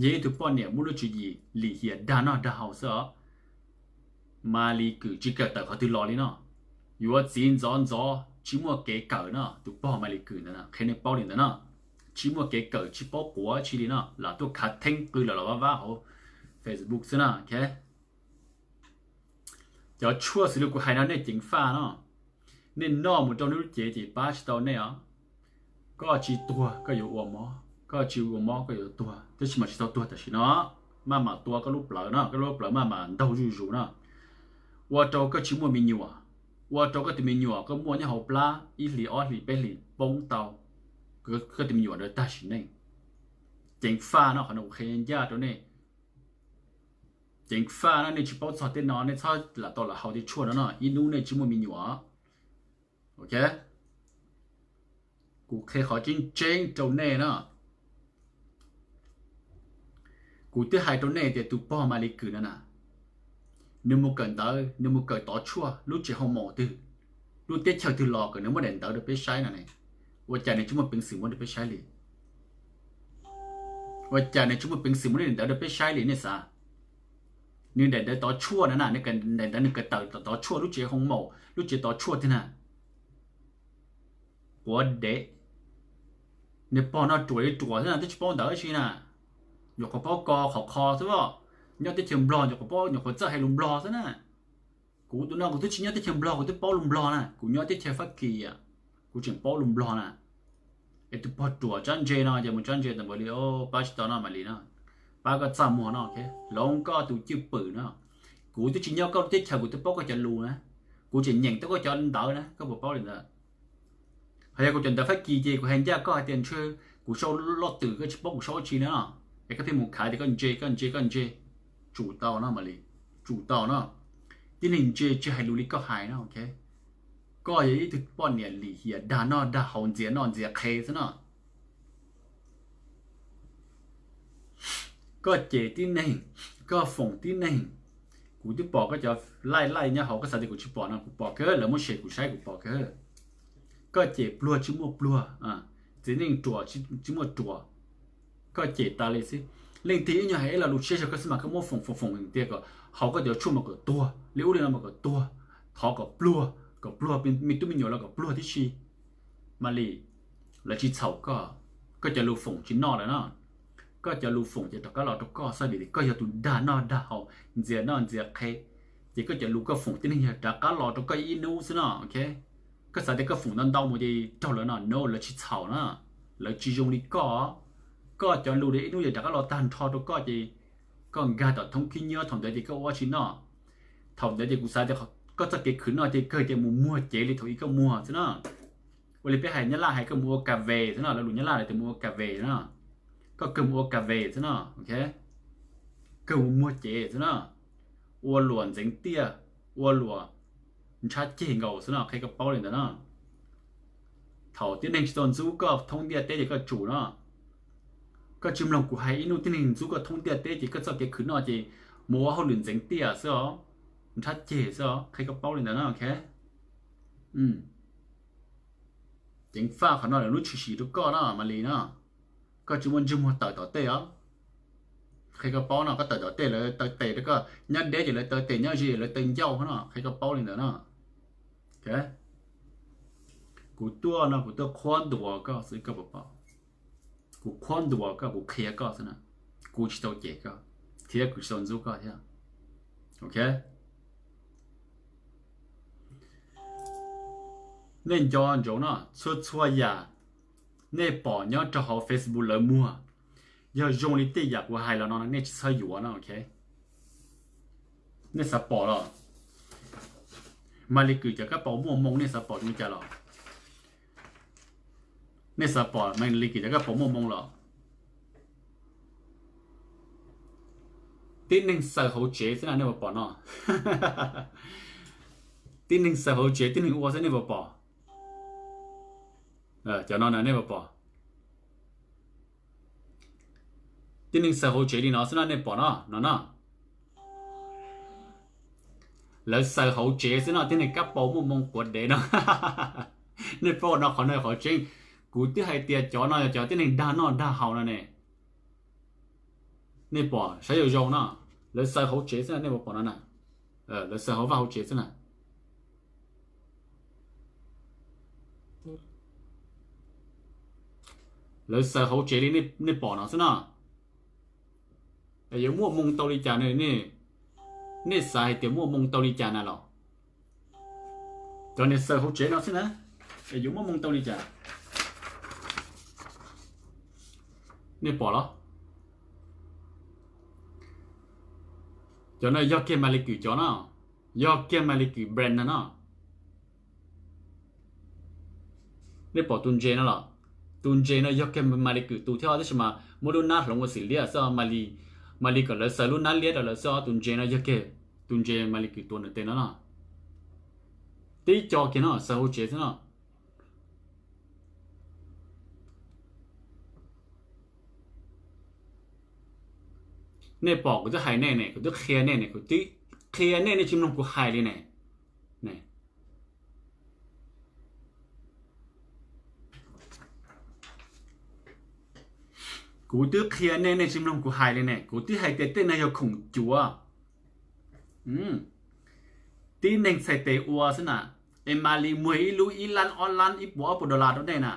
yog ib tug poj niam muaj lub tswv yim lim hiam dag noj dag haus xwb os. Maly Kym tsis kawm tawm qhov twg los li no. Yuav txiv ntxov ntxov tsis muaj kev kawm no, tus pog Maly Kym ntawd qhia nej paub li ntawd no. Tsis muaj kev kawm, tsis paub quav tsi li no, lam tuaj khav theeb qw lawm los vab vab hauv Facebook xwb na. Ok, cov tshuaj xws li kuv hais no nej ceev faj no, nej noj mus rau nej lub cev ces pab tsis tau nej os. Koj tsis tuag koj yuav ua mob, koj tsis ua mob koj yuav tuag, tab sis mas tsis tau tuag tam sim no, maj mam tua koj lub plawv no, koj lub plawv maj mam ntaug zuj zus no, ua rau koj tsis muaj me nyuam, ua rau koj tus me nyuam koj muaj nyob hauv plab ib hlis ob hlis peb hlis poob tau, koj tus me nyuam ntawd tag sim neej. Ceev faj no, qhov no kuv qhia ncaj rau nej. Ceev faj no, nej tsis paub txog tej no nej txhob lam tau lam haus tej tshuaj no no, ib hnub nej tsis muaj me nyuam. Ok, kuv qhia qhov tseeb tseeb rau nej no. Kuv twb hais rau nej tias tus pog Maly Kym no na, nws mus kawm ntawv, nws mus kawm tov tshuaj lub tsev hoo maum twg, lub teb chaws twg los kom nws muab daim ntawv rau peb saib no ne. Ua cas nws tsis muaj peev xwm muab rau peb saib li? Ua cas nws tsis muaj peev xwm muab daim ntawv rau peb saib li nej xav? Nws daim ntawv tov tshuaj na na, nws daim ntawv nws kawm tawm tov tshuaj lub tsev hoo maum, lub tsev tov tshuaj twg na? Quav dev. Nws pog no ruam li ruam xwb na, twb tsis paub ntawv dab tsi na. Nyuam qhuav paub ko qhov kho xwb os. Nyob teb chaws Nplog nyuam qhuav paub, nyuam qhuav txawj hais lus Nplog xwb na. Kuv tus no kuv twb tsis nyob teb chaws Nplog, kuv twb paub lus Nplog na, kuv nyob teb chaws Fab Kis, kuv tseem paub lus Nplog na. Es tus pog ruam tsab ntse no ces mus tsab ntse tau npaum li, pab tsis tau no Maly no, pab koj txaj muag no, hloov koj tus cwj pwm no. Kuv twb tsis nyob koj lub teb chaws kuv twb paub koj cov lus na, kuv tseem nyeem tau koj cov ntawv na, koj puas paub li ntawd? Hos yog kuv cov ntawv Fab Kis ces kuv hais ncaj koj hais tias ntshe kuv sau loj twm koj tsis paub kuv sau dab tsi no, es koj pheej mus khav tias koj ntse koj ntse koj ntse. Tsum tau no Maly, tsum tau no. Tib neeg ntse tsis hais lus li koj hais no, ok. Koj yog ib tug poj niam lim hiam dag noj dag haus ntxias noj ntxias qhe xwb no. Koj cem tib neeg, koj foom tib neeg. Kuv twb pom koj cov laij laij nyob hauv, koj xav tias kuv tsis pom no, kuv pom kawg, lawv muab share kuv saib kuv pom kawg. Koj cem pluag tsis muaj pluag, txiv neej ruam tsis muaj ruam. Koj cem tas li xwb. Leej twg ib nyuag hais ib lo lus siab zog koj xwb mas koj muab foom foom foom tias kom haus koj cov tshuaj mas kom tuag, li ub li no mas kom tuag, thov kom pluag, kom pluag, me tub me nyuam los kom pluag tib si. Maly, lawv tsis txhaum koj, koj cov lus foom tsis noj lawm no. Koj cov lus foom ces rov qab los rau koj xwb, vim koj yog tus dag noj dag haus, ntxias noj ntxias qhe, ces koj cov lus koj foom tib neeg yog rov qab los rau koj ib hnub xwb no, ok. Koj xav tias koj foom ntau ntau mus ces raug lawv no, no, lawv tsis txhaum na, lawv tsis zoo li koj. Koj cov lus ib hnub yog rov qab los tag nrho rau koj ces koj nkag tom thoob khib nyiab, thaum ntawd ces koj ua dab tsi noj? Thaum ntawd ces kuv xav tias koj txoj kev khwv noj ces kawg tias mus muag cev li thaum ub koj muag xwb na. Ua li peb hais Nyab Laj hais koj mus ua kas ves xwb no, lawv lus Nyab Laj lawv tias mus ua kas ves na. Koj kawg mus ua kas ves xwb no, ok. Kawg mus muag cev xwb na, ua luam ntxeev tiaj, ua luam ntshav ceg nkaus xwb no, qhia koj paub li ntawd na. Thaum tib neeg tsis tau ntxub koj thoob ntiaj teb ces koj tsum no. Koj tsis mloog kuv hais, ib hnub tib neeg ntxub koj thoob ntiaj teb ces koj txoj kev khwv noj ces mus ua hauj lwm ntxeev tiaj xwb os, ntshav ceg xwb os, qhia koj paub li ntawd na, ok. Ceev faj qhov no lawm lub tshwm sim rau koj no Maly no. Koj tsis muaj ntsej muag tawm tom tej os. Qhia koj paub no, koj tawm tom tej lawv taw tes rau koj, nyob deb ces lawv taw tes, nyob ze lawv taw ncauj no, qhia koj paub li ntawd no. Kuv tuaj no kuv tuaj qhuab ntuas koj xwb koj puas pom? Kuv qhuab ntuas koj, kuv qhia koj xwb na. Kuv tsis tau cem koj thiab kuv tsis tau ntxub koj thiab. Ok. Nej nco ntsoov no, txhua txhua yam nej pom nyob rau hauv Facebook lawv muag, yog zoo li tej yam kuv hais los no nej tsis txhob yuav no, ok? Nej xav pom los? Mas Li Kwm cov kab paus muaj moo nej xav pom zoo li cas los? Nej xav pom Mas Li Kwm cov kab paus muaj moo los? Tib neeg xaws hauv tsev xwb na nej puas pom no? Tib neeg xaws hauv tsev, tib neeg ua xwb nej puas pom? Cov no na nej puas pom? Tib neeg xaws hauv tsev li no xwb no nej pom no, no no. Lawv xaws hauv tsev xwb no, tib neeg kab paus muaj moo quav dev no. Nej paub no, qhov no qhov tseeb. Kuv twb hais tias cov no yog cov tib neeg dag noj dag haus no ne. Nej pom saib zoo zoo no, lawv xaws hauv tsev xwb na nej puas pom no na. Lawv xaws hauv vaj hauv tsev xwb na. Lawv xaws hauv tsev li nej pom no xwb no. Yuav muaj moo tau li cas ne? Nej xav hais tias muaj moo tau li cas na los? Cov niag xaws hauv tsev no xwb na, es yuav muaj moo tau li cas? Nej pom los? Cov no yog kiag Mas Li Kwm cov no, yog kiag Mas Li Kwm brand no no. Nej pom tus ntses no los? Tus ntses no yog kiag Mas Li Kwm tus thiab tab sis mas muab lub nab hloov ua xim liab xwb, Mas Li kom lawv xaws lub nab liab rau lawv xwb. Tus ntses no yog kiag tus ntses Mas Li Kwm tua nws tes no no. Tib co kiag no xaws hauv tsev xwb no. Nej pom kuv twb hais nej ne, kuv twb qhia nej ne, kuv twb qhia nej, nej tsis mloog kuv hais li ne. Kuv twb qhia nej, nej tsis mloog kuv hais li ne. Kuv twb hais tias tej no yog khoom cuav, tib neeg txhais tes ua xwb na. Es Mas Li muag ib lub ib lab ob lab ib puas ob puas dollar rau nej na.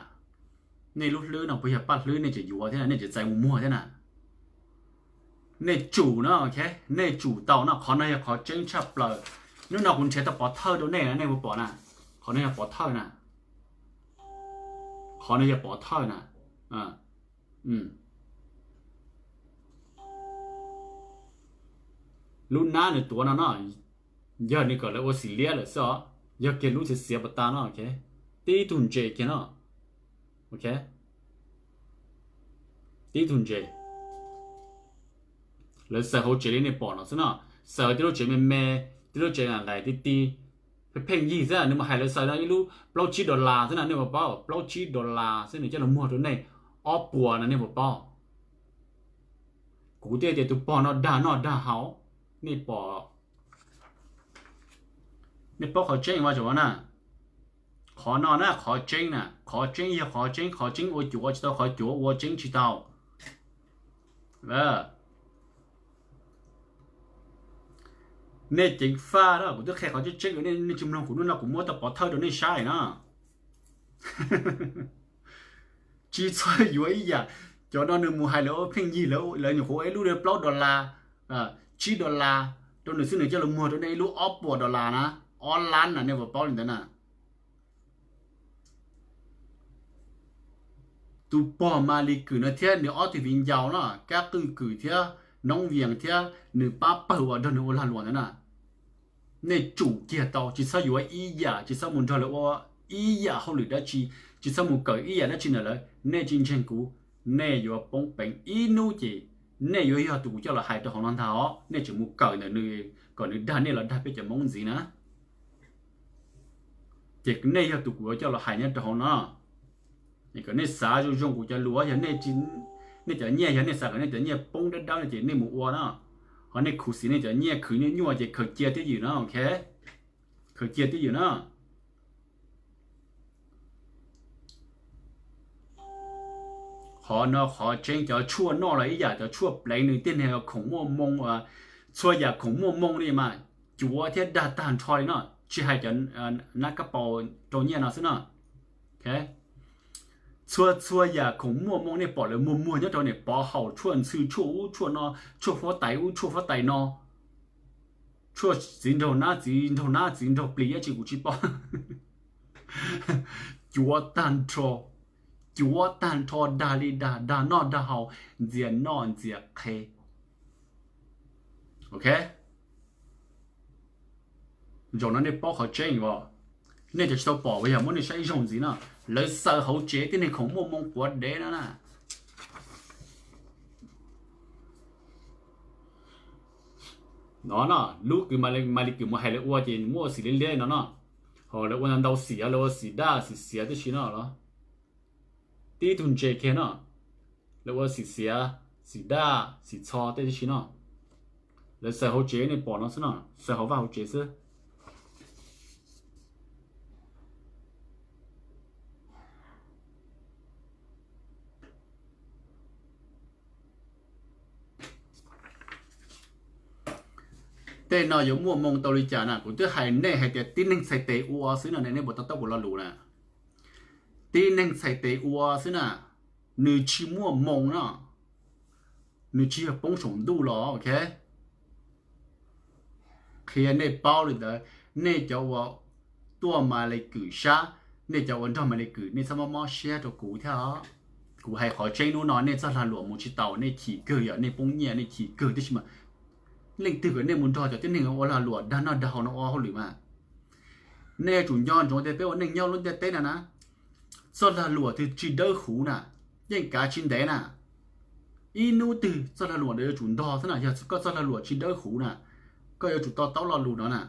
Nej lub hlwb no puas yog paj hlwb nej tseem yuav thiab, nej tseem txais mus muag thiab na? Nej tsum no, ok, nej tsum tau no, qhov no yog qhov tseeb tshaj plaws. Hnub no kuv nrhiav tau pov thawj rau nej na, nej puas pom na? Qhov no yog pov thawj na. Qhov no yog pov thawj na. Lub nab nws tuav no no, yog nws kom lawv ua xim liab lawm xwb os, yog kiag lub xiav xiav pas tas no, ok. Tib tug ntses kiag no, ok. Tib tug ntses. Lawv xaws hauv tsev li nej pom no xwb no, xaws tib lub tsev me me, tib lub tsev nqaim nqaim ti ti, pheej pheej yig xwb, nws mus hais lawv xaws no ib lub plaub tsib dollar xwb na, nej puas paub? Plaub tsib dollar xwb nws coj los muag rau nej ob puas no, nej puas paub? Kuv thiaj tias tus pog no dag noj dag haus, nej pom? Nej paub qhov tseeb ua tsaum na. Qhov no na qhov tseeb na, qhov tseeb yog qhov tseeb, qhov tseeb ua cuav tsis tau, qhov cuav ua tseeb tsis tau. Nej ceev faj na, kuv twb qhia qhov tseeb tseeb rau nej, nej tsis mloog kuv, hnub no kuv muab tau pov thawj rau nej saib na. Tsis txhob yuav ib yam, cov no nws mus hais lawv ua pheej yig, lawv nyuam qhuav ua ib lub plaub dollar, tsib dollar rau nws xwb, nws coj los muag rau nej ib lub ob puas dollar na, ob lab na, nej puas paub li ntawd na? Tus pog Mas Lis Kwm no thiab nws ob tug viv ncaus no, Kab Qwj Kwm thiab Noob Vias thiab nws pab pawg uas nrog nws ua lag luam ntawd na, nej tsum kiag tau, tsis txhob yuav ib yam, tsis txhob mus nrog lawv ua ib yam hauj lwm dab tsi, tsis txhob mus kawm ib yam dab tsi ntawm lawv. Nej tsis ntseeg kuv, nej yuav poob peev ib hnub ces nej yuav yog tus kuv coj los hais rau hauv no ntag os. Nej tseem mus kawm ntawm nws kom nws dag nej los dag peb cov Hmoob ntxiv na. Ces nej yog tus kuv yuav coj los hais nyob rau hauv no. Es kom nej xav zoo zoo kuv cov lus, yog nej cov nyiaj, yog nej xav kom nej cov nyiaj poob dawb dawb no ces nej mus ua na. Ho nej khuv xim nej cov nyiaj khwv nyuaj nyuaj ces khaws cia twj ywm na, ok? Khaws cia twj ywm na. Qhov no qhov tseeb, cov tshuaj noj los ib yam cov tshuaj pleev nws tej niag khoom muaj moo, txhua yam khoom muaj moo li mas cuav thiab dag tag nrho li no, tsis hais cov nab kab paus rau nyiaj no xwb no. Txhua txhua yam khoom muaj moo nej pom lawv muag muag nyob rau niam pov haum, tshuaj ntxhw, tshuaj ub tshuaj no, tshuaj huab tais ub tshuaj huab tais no, tshuaj txiv nraug nab txiv nraug nab txiv nraug plis dab tsi kuv tsis paub. Cuav tag nrho, cuav tag nrho, dag li dag, dag noj dag haus, ntxias noj ntxias qhe. Ok, zaum no nej paub qhov tseeb os. Nej cov tsis tau pom uas yog muab nej saib ib zaug ntxiv no, lawv xaws hauv tsev tej niag khoom muaj moo quav dev no na. No no, lub kws Maly Kws mus hais lawv ua ces muab ua xim liab liab no no, ho lawv ua ntau xim, lawv ua xim daj xim xiav tib si no los, tib tug ntses kiag no, lawv ua xim xiav, xim daj xim txho tej tib si no. Lawv xaws hauv tsev nej pom no xwb no, xaws hauv vaj hauv tsev xwb. Tej no yuav muaj moo tau li cas na? Kuv twb hais nej hais tias tib neeg txhais tes ua xwb no ne, nej puas to taub kuv lo lus na? Tib neeg txhais tes ua xwb na, nws tsis muaj moo no, nws tsis yog poob saum ntuj los, ok. Qhia nej paub li ntawd, nej cov uas tuaj Maly Kws sab, nej cov uas nrog Maly Kws, nej txhob mob mob siab rau kuv thiab os. Kuv hais qhov tseeb, hnub no nej txoj lag luam mus tsis taus, nej chim kawg, yog nej poob nyiaj nej chim kawg tib si mas leej twg kom nej mus nrog cov tib neeg ua lag luam dag noj dag haus no ua hauj lwm mas? Nej yuav tsum nco ntsoov tias peb ua neej nyob lub ntiaj teb no na, txoj lag luam twg tsis dawb huv na, yeej kav tsis ntev na. Ib hnub twg txoj lag luam ntawd yuav tsum ntog xwb na. Yog koj txoj lag luam tsis dawb huv na, koj yuav tsum to taub lo lus no na.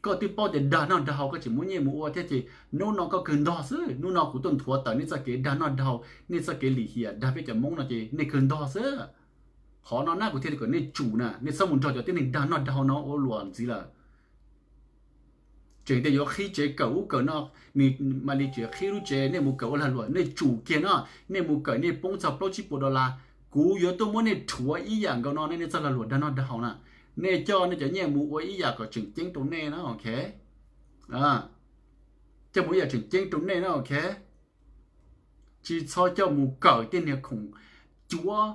Koj twb paub tias dag noj dag haus koj tseem muab nyiaj mus ua thiab ces hnub no koj kawg ntog xwb. Hnub no kuv tuaj nthuav tawm nej txoj kev dag noj dag haus, nej txoj kev lim hiam dag peb cov Hmoob no ces nej kawg ntog xwb. Qhov no na kuv thiaj li kom nej tsum na, nej txhob mus nrog cov tib neeg dag noj dag haus no ua luam ntxiv lawm. Tseem tias yuav qhib tsev kawm ub kawm no, nws mam li tseem qhib lub tsev, nej mus kawm ua lag luam, nej tsum kiag no, nej mus kawm nej poob txog plaub tsib puas dollar, kuv yuav tuaj muab nej rhuav ib yam nkaus no, nej txoj lag luam dag noj dag haus na. Nej coj nej cov nyiaj mus ua ib yam kom tseem ceeb rau nej na, ok. Coj mus ib yam tseem ceeb rau nej na, ok. Tsis txhob coj mus kawm tej niag khoom cuav,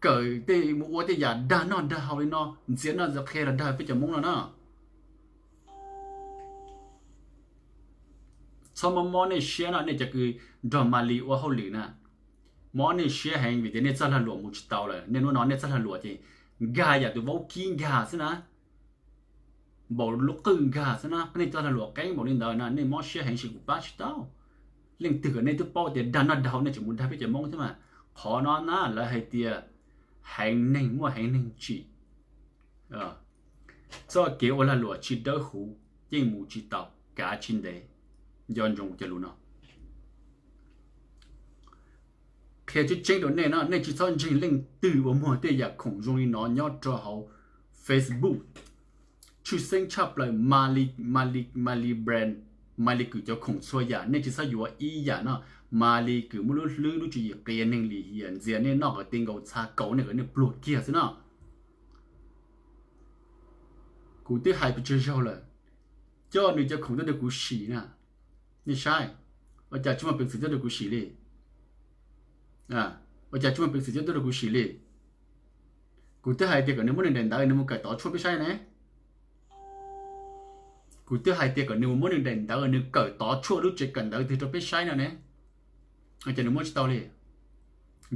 kawm tej mus ua tej yam dag noj dag haus li no, ntxias noj ntxias qhe los dag peb cov Hmoob no na. Txhob mob mob nej siab no, nej cov kws nrog Maly ua hauj lwm na, mob nej siab heev vim tias nej txoj lag luam mus tsis tau lawm. Nej hnub no nej txoj lag luam ces nkag yam tus vaub kib nkag xwb na, npaum lub qwj nkag xwb na. Nej txoj lag luam qeeb npaum li ntawd na, nej mob siab heev, sim kuv pab tsis tau. Leej twg kom nej twb paub tias dag noj dag haus nej tseem mus dag peb cov Hmoob thiab mas. Qhov no na lawv hais tias heev neeg muaj heev neeg tsim. Txoj kev ua lag luam tsis dawb huv yeej mus tsis tau, kav tsis ntev. Nco ntsoov cov lus no. Qhia tseeb tseeb rau nej no, nej tsis txhob ntseeg leej twg uas muag tej yam khoom zoo li no nyob rau hauv Facebook. Tshwj xeeb tshaj plaws Maly, Maly, Maly brand, Maly Kws cov khoom txhua yam nej tsis txhob yuav ib yam no. Maly Kws muaj lub hlwb lub tswv yim qias neeg lim hiam, ntxias nej noj kom ti nkaus txha, kaus nej kom nej pluag kiag xwb no. Kuv twb hais pes tsawg zaug lawm, coj nws cov khoom tuaj rau kuv sim na. Nej saib, ua cas tsis muaj peev xwm tuaj rau kuv sim li? Ua cas tsis muaj peev xwm tuaj rau kuv sim li? Kuv twb hais tias kom nws muab nws daim ntawv nws mus kawm tov tshuaj peb saib ne. Kuv twb hais tias kom nws muab nws daim ntawv nws kawm tov tshuaj lub tsev kawm ntawv twg rau peb saib no ne. Ua cas nws muab tsis tau li?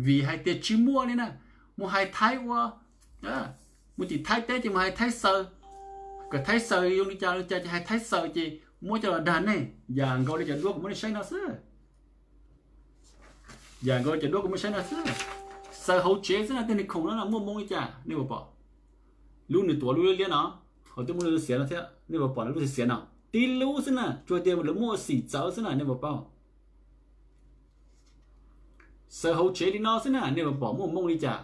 Vim hais tias tsis muaj li na. Mus hais Thaib ua, mus tim Thaib teb ces mus hais Thaib xaws, kom Thaib xaws zoo li cas li cas ces hais Thaib xaws ces muab coj los dag nej. Yam nkaus li cov duab kuv muab nej saib no xwb. Yam nkaus li cov duab kuv muab saib no xwb. Xaws hauv tsev xwb na, tej niag khoom no muaj moo li cas nej puas pom? Lub nws tuav lub liab liab no, ho twb muaj lub xiav no thiab, nej puas pom lub xiav no? Tib lub xwb na, tsuas tias lawv muaj xim txawv xwb na, nej puas paub? Xaws hauv tsev li no xwb na, nej puas pom muaj moo li cas?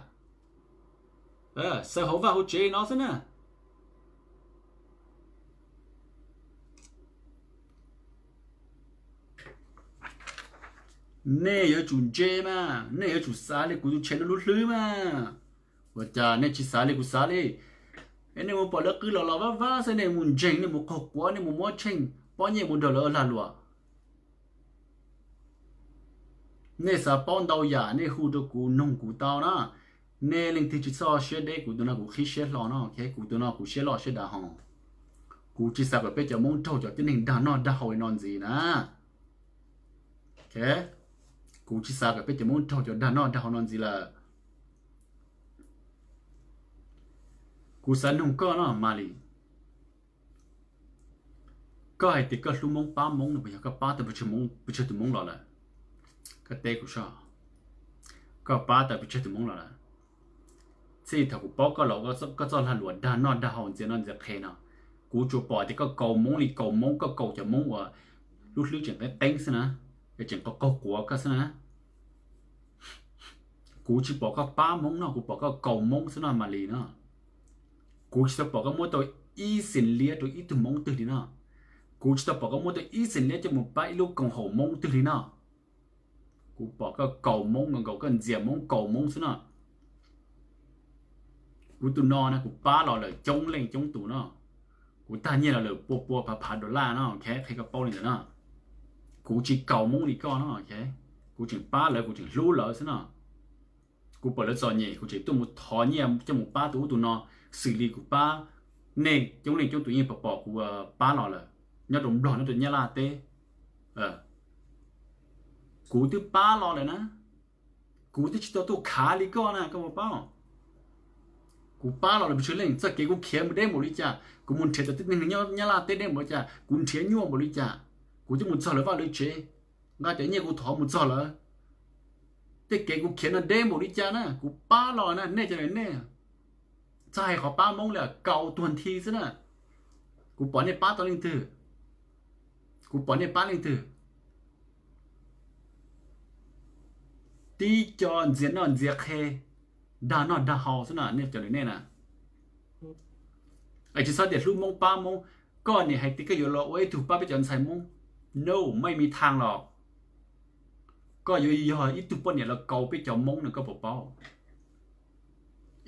Xaws hauv vaj hauv tsev li no xwb na. Nej yuav tsum ntse mas, nej yuav tsum xav li kuv tus channel no lub hlwb mas. Ua cas nej tsis xav li kuv xav li? Es nej mus pom lawv qw los los vaj vaj xwb, nej mus ntseeg, nej mus qaug quav, nej mus muab tsheej pob nyiaj mus nrog lawv lag luam. Nej xav paub ntau yam nej hu rau kuv, noog kuv tau na. Nej leej twg tsis txhob siab deb, kuv tus no kuv qhib siab hlo no, kuv tus no kuv siab loj siab dav hos. Kuv tsis xav kom peb cov Hmoob raug cov tib neeg dag noj dag haus li no ntxiv na. Kuv tsis xav kom peb cov Hmoob raug cov dag noj dag haus no ntxiv lawm. Kuv xav noog koj no, Malis, koj hais tias koj hlub Hmoob pab Hmoob no, puas yog koj pab tau pes tsawg tus Hmoob los lawm? Koj teb kuv soj, koj pab tau pes tsawg tus Hmoob los lawm? Txij thaum kuv paub koj los koj txoj lag luam dag noj dag haus ntxias noj ntxias qhev no, kuv tsuas pom tias koj kaus Hmoob li kaus Hmoob, koj kaus cov Hmoob uas lub hlwb tseem qeeb qeeb xwb na, es tseem qaug qaug quav koj xwb na. Kuv tsis pom koj pab Hmoob no, kuv pom koj kaus Hmoob xwb no, Malis no. Kuv tsis tau pom koj muab tau ib xees liab rau ib tug Hmoob twg li no. Kuv tsis tau pom koj muab tau ib xees liab coj mus pab ib lub koom haum Hmoob twg li no. Kuv pom koj kaus Hmoob nkaus nkaus, koj ntxias Hmoob kaus Hmoob xwb no. Kuv tus no na kuv pab los lawm coob leej coob tus no. Kuv tag nyiaj los lawm pua pua phav phav dollar no, qhia koj paub li ntawd no. Kuv tsis kaus Hmoob li koj no, kuv tseem pab lawv, kuv tseem hlub lawv xwb no. Kuv pom lawv txom nyem kuv tseem tuaj mus thov nyiaj coj mus pab tus ub tus no, xws li kuv pab nej coob leej coob tus yeej pom pom kuv pab los lawm, nyob rau Nplog nyob rau Nyab Laj teb. Kuv twb pab los lawm na, kuv twb tsis tau tuaj khav li koj na, koj puas paub? Kuv pab los lawm pes tsawg leej, txoj kev kuv khiav mus deb npaum li cas, kuv mus nrhiav cov tib neeg nyob Nyab Laj teb deb npaum li cas, kuv nrhiav nyuaj npaum li cas, kuv twb mus txog lawv vaj lawv tsev, nqa cov nyiaj kuv thov mus txog lawv. Tej kev kuv khiav no deb npaum li cas na, kuv pab los na, nej cov nej txhob hais qhov pab Hmoob li, kaus tuag nthi xwb na. Kuv pom nej pab tau leej twg? Kuv pom nej pab leej twg? Tib co ntxias noj ntxias qhe, dag noj dag haus xwb na, nej cov nej na. Es tsis txhob tias hlub Hmoob pab Hmoob, koj nim hais tias koj yuav los ua ib tug pab peb cov ntxhais Hmoob. No, maj mi thaaj los. Koj yuav yog ib tug poj niam los kaus peb cov Hmoob no koj puas paub?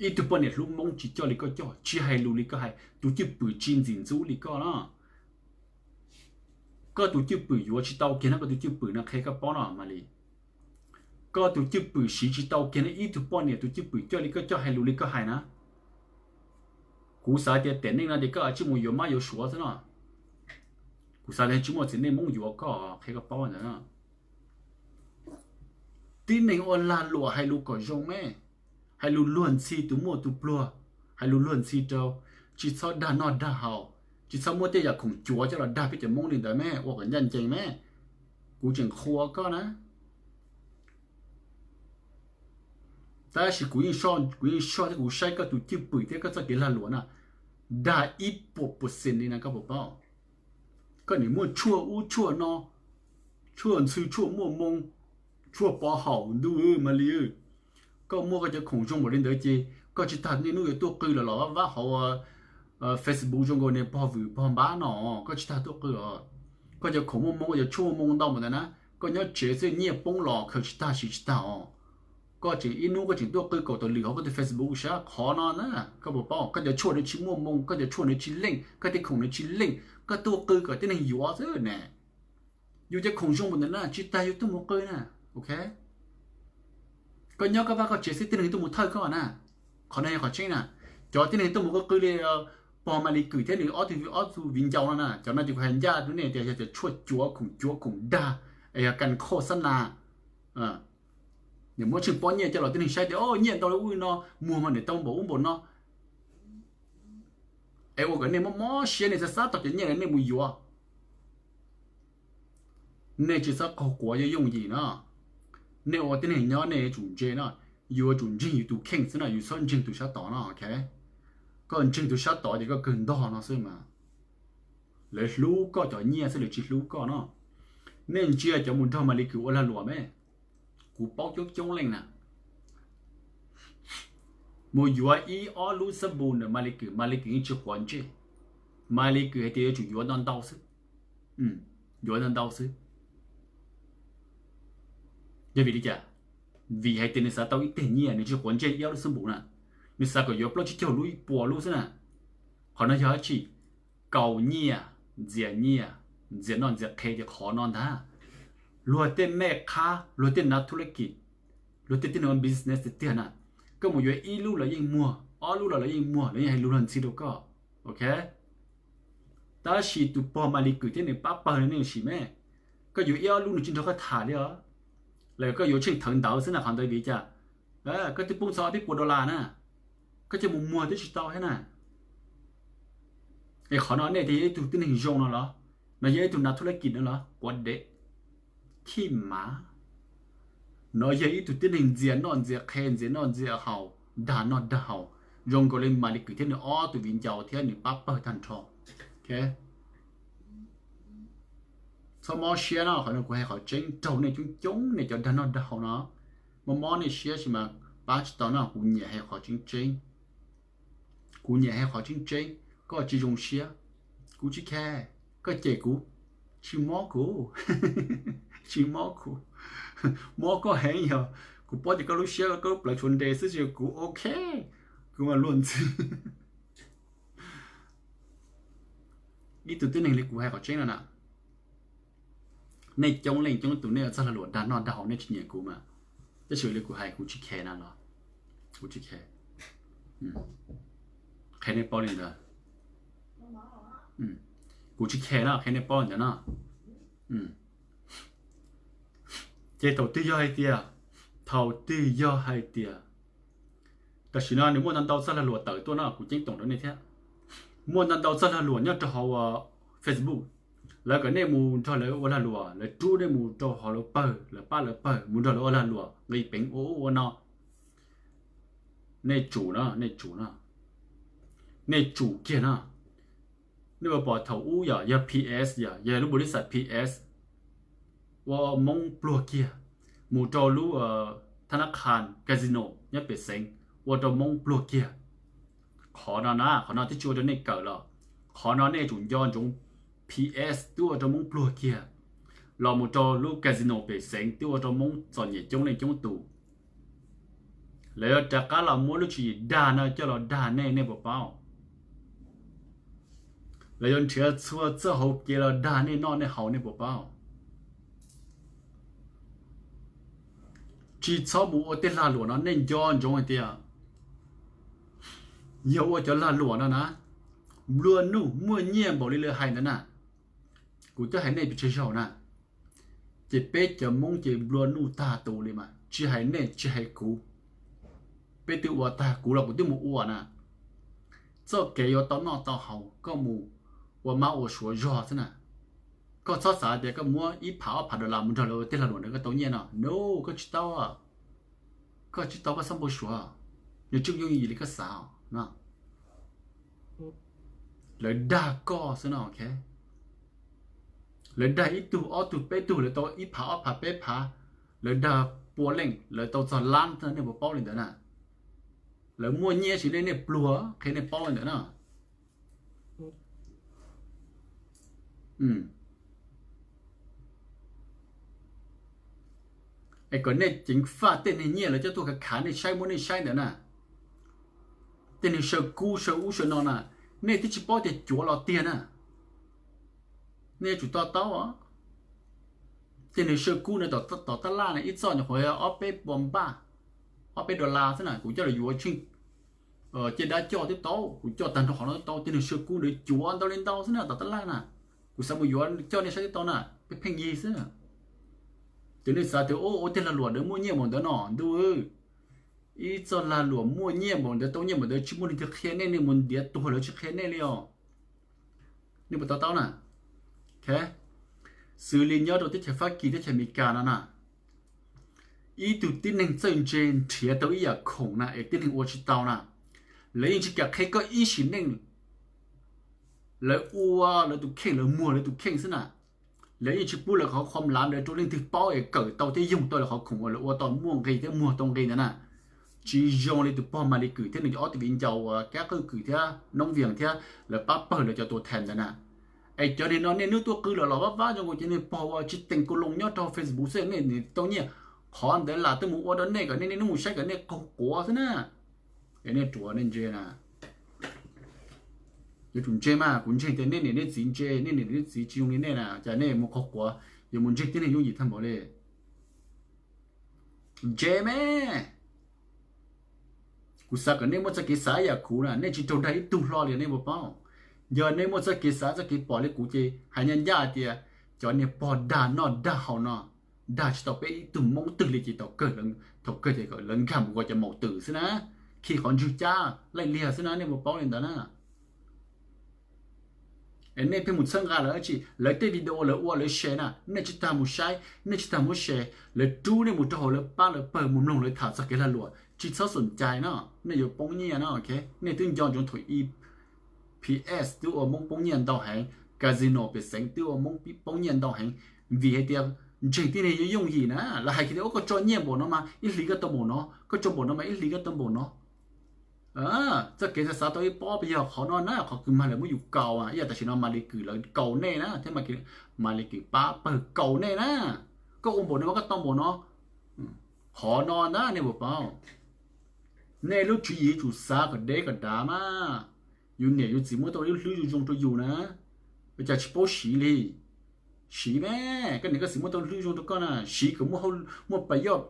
Ib tug poj niam hlub Hmoob tsis coj li koj coj, tsis hais lus li koj hais, tus cwj pwm tsis ntxim ntxub li koj na. Koj tus cwj pwm yuav tsis tau kiag no, koj tus cwj pwm no qhia koj paub no Malis. Koj tus cwj pwm siv tsis tau kiag no, ib tug poj niam tus cwj pwm coj li koj coj, hais lus li koj hais na. Kuv xav tias tiam neej no ces koj tsis mus yuav mab yuav suav xwb no. Kuv xav tias tsis muaj txiv neej Hmoob yuav koj, qhia koj paub ntawd. Tib neeg ua lag luam hais lus kom zoo me, hais lus luag ntxhi tus muaj tus pluag, hais lus luag ntxhi rau, tsis txhob dag noj dag haus, tsis txhob muab tej yam khoom cuav coj los dag peb cov Hmoob li ntawd me, ua kom ncaj ncees me. Kuv tseem qhuas koj na. Tab sis kuv yeej soj, kuv yeej soj thiab kuv saib koj tus cwj pwm thiab koj txoj kev lag luam na, dag ib puas percent li na koj puas paub? Koj nim muaj tshuaj ub tshuaj no, tshuaj ntxhw tshuaj muaj moo, tshuaj pov haum ntuj Malis. Koj muaj koj cov khoom zoo npaum li ntawd ces koj tsis tas niaj hnub yuav tuaj qw los los vab vab hauv Facebook zoo nkaus niag pog vwm pog npab no, koj tsis tas tuaj qw os. Koj cov khoom muaj moo, koj cov tshuaj muaj moo ntau npaum ntawd na, koj nyob tsev xwb nyiaj poob los khaws tsis tag siv tsis tag os. Koj tseem ib hnub koj tseem tuaj qw kaum tawm lwm hauv koj tus Facebook sab qhov no na, koj puas paub? Koj cov tshuaj nws tsis muaj moo, koj cov tshuaj nws tsis leej, koj tej khoom nws tsis leej, koj tuaj qw kom tib neeg yuav xwb ne. Yus cov khoom zoo npaum ntawd na tsis tas yus tuaj mus qw na, ok? Koj nyob koj vaj koj tsev xwb tib neeg tuaj mus thawj koj na. Qhov no yog qhov tseeb na. Cov tib neeg tuaj mus qw qw li pog Malis Kwm thiab nws ob tug, ob tug viv ncaus no na, cov no ces kuv hais ncaj rau nej tias yog cov tshuaj cuav khoom cuav khoom dag, es yog kas khoj xab nas. Nws muab tsheej pob nyiaj coj los tib neeg saib tias o nyiaj ntau li ub li no, muag mas niam tau npaum ub npaum no. Es ua kom nej mob mob siab, nej xav xav tau cov nyiaj ntawd nej mus yuav. Nej tsis txhob qaug quav yooj yooj yim no. Nej ua tib neeg nyob nej yuav tsum ntse no, yuav tsum ntseeg yus tus kheej xwb no, yus txhob ntseeg tus sab tod no, ok? Koj ntseeg tus sab tod ces koj kawg ntog no xwb mas. Lawv hlub koj cov nyiaj xwb, lawv tsis hlub koj no. Nej ntsia cov mus nrog Malis Kwm ua lag luam me, kuv paub coob coob leej na. Mus yuav ib ob lub xab npum ntawm Malis Kwm, Malis Kwm yeej tsis quav ntsej. Malis Kwm hais tias yuav tsum yuav ntau ntau xwb. Yuav ntau ntau xwb. Yog vim li cas? Vim hais tias nws xav tau ib teg nyiaj, nws tsis quav ntsej ib ob lub xab npum na, nws xav kom yuav plaub tsib caug lub ib puas lub xwb na. Qhov no yog dab tsi? Kaus nyiaj, ntxias nyiaj, ntxias noj ntxias qhe ces qhov no ntag. Luag tej mej qhab, luag tej nav thu laj kis, luag tej tib neeg ua business tiag tiag na, koj mus yuav ib lub lawv yeej muag, ob lub los lawv yeej muag, lawv yeej hais lus luag ntxhi rau koj, ok. Tab sis tus pog Malis Kwm thiab nws pab pawg no nej sim me, koj yuav ib ob lub nws tsis nrog koj tham li os, los koj yuav tsheej thawv ntawd xwb na. Qhov ntawd vim li cas? Koj twb poob txog ob peb puas dollar na, koj coj mus muag twb tsis tau thiab na. Es qhov no nej tias yog ib tug tib neeg zoo no los, no yog ib tug nav thu laj kis no los? Quav dev, khib mav. No yog ib tug tib neeg ntxias noj ntxias qhe, ntxias noj ntxias haus, dag noj dag haus, zoo nkaus li Malis Kwm thiab nws ob tug viv ncaus thiab nws pab pawg tag nrho. Txhob mob siab no, qhov no kuv hais qhov tseeb raug nej coob coob, nej cov dag noj dag haus no. Mob mob nej siab sis mas pab tsis tau no, kuv nyiam hais qhov tseeb tseeb. Kuv nyiam hais qhov tseeb tseeb, koj tsis zoo siab. Kuv tsis khe, koj cem kuv, tsis mob kuv, tsis mob kuv. Mob koj heev yog kuv paub tias koj lub siab koj lub plawv tshuav nres xwb, tsis yog kuv, ok, kuv mas luag ntxhi. Ib tug tib neeg li kuv hais qhov tseeb no na, nej coob leej coob tus nej ua txoj lag luam dag noj dag haus nej tsis nyiam kuv mas, tab sis li kuv hais kuv tsis khe na los, kuv tsis khe. Qhia nej paub li ntawd. Kuv tsis khe na, qhia nej paub li ntawd no. Ces thaum twg yog hais tias, thaum twg yog hais tias, tam sim no nws muaj ntau ntau txoj lag luam tawm tuaj no, kuv ceeb toom rau nej thiab. Muaj ntau ntau txoj lag luam nyob rau hauv Facebook, lawv kom nej mus nrog lawv ua lag luam, lawv rub nej mus rau hauv lawv pawg, lawv pab lawv pawg mus nrog lawv ua lag luam nqis peev ua ub ua no. Nej tsum no, nej tsum no, nej tsum kiag no. Nej puas pom thaum ub yog, yog PS, yog, yog lub npaus lis xas PS ua Hmoob pluag kiag, mus rau lub thab nab qhas casino nyob pem xeev ua rau Hmoob pluag kiag. Qhov no na, qhov no twb tsis ua rau nej kawm los, qhov no nej tsum nco ntsoov. PS twb ua rau Hmoob pluag kiag, los mus rau lub casino pem xeev twb ua rau Hmoob txom nyem coob leej coob tus. Lawv yuav rov qab los muab lub tswv yim dag no coj los dag nej, nej puas paub? Lawv yuav nrhiav txhua txoj hauv kev los dag nej noj nej haus, nej puas paub? Tsis txhob mus ua tej lag luam no, nej nco ntsoov hais tias yog ua cov lag luam no na, nplua nuj muaj nyiaj npaum li lawv hais ntawd na. Kuv twb hais nej pes tsawg zaug na, ces peb cov Hmoob ces nplua nuj tag tus li mas, tsis hais nej tsis hais kuv, peb twb ua tag, kuv los kuv twb mus ua na. Txoj kev yuav tau noj tau haus koj mus ua mab ua suav zog xwb na. Koj txhob xav tias koj muab ib phav ob phav dollar mus nrog lawv ua tej lag luam ntawd koj tau nyiaj no, no, koj tsis tau. Koj tsis tau koj xab npau suav, nws tseem yooj yim li koj xav no. Lawv dag koj xwb no, ok. Lawv dag ib tug ob tug peb tug lawv tau ib phav ob phav peb phav, lawv dag pua leej lawv tau txog lab, nej puas paub li ntawd na? Lawv muaj nyiaj sis nej, nej pluag, qhia nej paub li ntawd na. Es kom nej ceev faj tej neeg nyiaj lawv coj tuaj khav khav nej saib, muab nej saib ntawd na. Tej neeg saw kub saw ub saw no na, nej twb tsis paub tias cuav los tiag na. Nej yuav tsum to taub os. Tej neeg saw kub na, tom tab laj na ib txoj nyuam qhuav ob peb pua npaj, ob peb dollar xwb na, kuv coj los yuav tsheej cej dab coj twb tau, kuv coj tag nrho qhov no twb tau. Tej neeg saw kub ntawd cuav ntau li ntau xwb na tom tab laj na. Kuv xav mus yuav coj nej saib twb tau na, pheej pheej yig xwb. Ces nej xav tias ua tej lag luam ntawd muaj nyiaj npaum ntawd no, ntuj, ib txoj lag luam muaj nyiaj npaum ntawd tau nyiaj npaum ntawd tsis muaj leej twg qhia nej, nej mus ntiav tuag lawv tsis qhia nej li os. Nej puas to taub na? Xws li nyob rau teb chaws Fab Kis, teb chaws Amelikas no na, ib tug tib neeg txawj ntse nrhiav tau ib yam khoom na es tib neeg ua tsis tau na, lawv yeej tsis kam qhia koj ib sim neej. Lawv ua lawv tus kheej, lawv muag lawv tus kheej xwb na. Lawv yeej tsis pub lawv qhov khom lav ntawd rau leej twg paub es kawm tau thiab yoog tau lawv qhov khoom uas lawv ua tau muaj nqi thiab muag tau nqi ntawd na. Tsis zoo li tus pog Malis Kwm thiab nws ob tug viv ncaus uas Kab Qwj Kwm thiab Noob Vias thiab lawv pab pawg lawv cov tua thas ntawd na. Es cov neeg no nej hnub tuaj qw los los vaj vab zoo nkaus cov neeg pog uas tsis teem kaus loos nyob rau Facebook xwb nej tau nyiaj. Qhov ntawd lam tuaj mus ua rau nej kom nej niaj hnub mus saib kom nej qaug quav xwb na. Es nej ruam nej ntse na. Yuav tsum ntse mas, kuv ntseeg tias nej niam nej txiv ntse, nej niam nej txiv tsis zoo li nej na, cas nej mus qaug quav, yuav mus ntseeg tib neeg yooj yim tag npaum li. Ntse me, kuv xav kom nej muaj txoj kev xav ib yam kuv na, nej tsis raug dag ib tug hlo li nej puas paub. Yog nej muaj txoj kev xav txoj kev pom li kuv ces hais ncaj ncaj tias cov niag pog dag noj dag haus no dag tsis tau peb ib tug Hmoob twg li ces thaum kawg, thaum kawg ces kom lawv nkag mus ua cov maum twm xwb na, khi qhov ntswg cab laij liag xwb na, nej puas paub li ntawd na. Es nej pheej mus txhawb nqa lawv dab tsi, lawv tej video lawv ua lawv share na, nej tsis tas mus saib, nej tsis tas mus share, lawv rub nej mus rau hauv lawv pab lawv pawg mus mloog lawv tham txog kev lag luam, tsis txhob xom cai no, nej yuav poob nyiaj no, ok. Nej twb nco ntsoov thaum E P S twb ua Hmoob poob nyiaj ntau heev, casino pem xeev twb ua Hmoob poob nyiaj ntau heev, vim hais tias ntseeg tib neeg yooj yim na, lawv hais kiag tias ua koj tso nyiaj npaum no mas ib hlis koj tau npaum no, koj tso npaum no mas ib hlis koj tau npaum no. Txoj kev xav xav tau ib pob, yog qhov no na qhov kws mag lawv muab yus kaus, ib yam tam sim no Malis Kwm lawv kaus nej na thiab, Malis Kwm pab pawg kaus nej na, koj ua npaum no mas koj tau npaum no. Qhov no na nej puas paub, nej lub tswv yim yuav tsum xav kom dev kom dav mas. Yus niam yus txiv muab tau lub hlwb zoo zoo rau yus na, ua cas tsis paub siv li? Siv me, koj niam koj txiv muab tau hlwb zoo rau koj na, siv kom muaj payoj,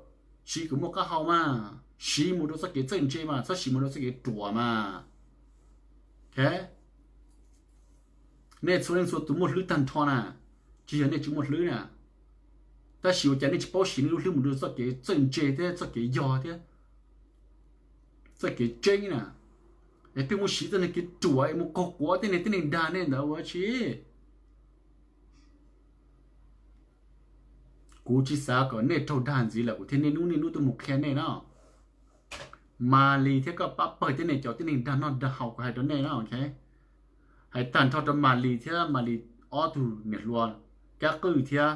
siv kom muaj qab hau mas, siv mus rau txoj kev txawj ntse mas, txhob siv mus rau txoj kev ruam mas. Nej txhua leej txhua tus muaj hlwb tag nrho na, tsis yog nej tsis muaj hlwb na, tab sis ua cas nej tsis paub siv nej lub hlwb mus rau txoj kev txawj ntse thiab txoj kev yog thiab txoj kev tseeb na. Es pheej mus siv txoj kev ruam es mus qaug quav tej neeg, tej neeg dag nej ntawd ua tsi? Kuv tsis xav kom nej raug dag ntxiv lawm kuv thiaj niaj hnub niaj hnub tuaj mus qhia nej na. Malis thiab koj pab pawg tej neeg, cov tej neeg dag noj dag haus kuv hais rau nej na, ok. Hais tag nrho rau Malis thiab Malis ob tug niam hluas Kab Qwj thiab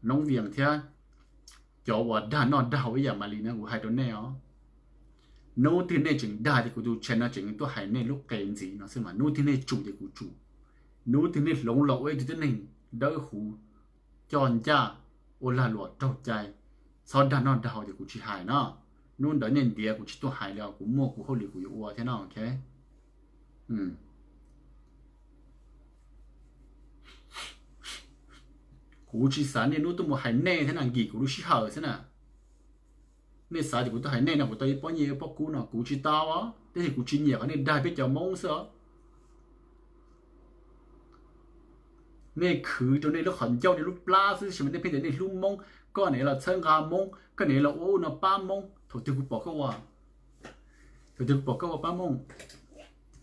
Noob Vias thiab cov uas dag noj dag haus ib yam Malis na, kuv hais rau nej os. Hnub twg nej tseem dag ces kuv tus channel no tseem tuaj hais nej lub qe ntxiv no xwb mas, hnub twg nej tsum ces kuv tsum. Hnub twg nej hloov los ua ib tug tib neeg dawb huv, coj ncaj, ua lag luam raug cai, txhob dag noj dag haus ces kuv tsis hais no. Hnub ntawd nej ntiav kuv tsis tuaj hais li os, kuv muaj kuv hauj lwm kuv yuav ua thiab no, ok. Kuv tsis xav niaj hnub tuaj mus hais nej thiab na, nkim kuv lub sij hawm xwb na. Nej xav tias kuv tuaj hais nej no kuv tau ib pob nyiaj ib pob kub no, kuv tsis tau, tab sis kuv tsis nyiam qhov nej dag peb cov Hmoob xwb os. Nej khwv rau nej lub qhov ncauj nej lub plab xwb, tab sis mas nej pheej tias nej hlub Hmoob, koj niam los txhawb nqa Hmoob, koj niam los ua ub no pab Hmoob. Thaum twg kuv pom koj ua, thaum twg kuv pom koj ua pab Hmoob,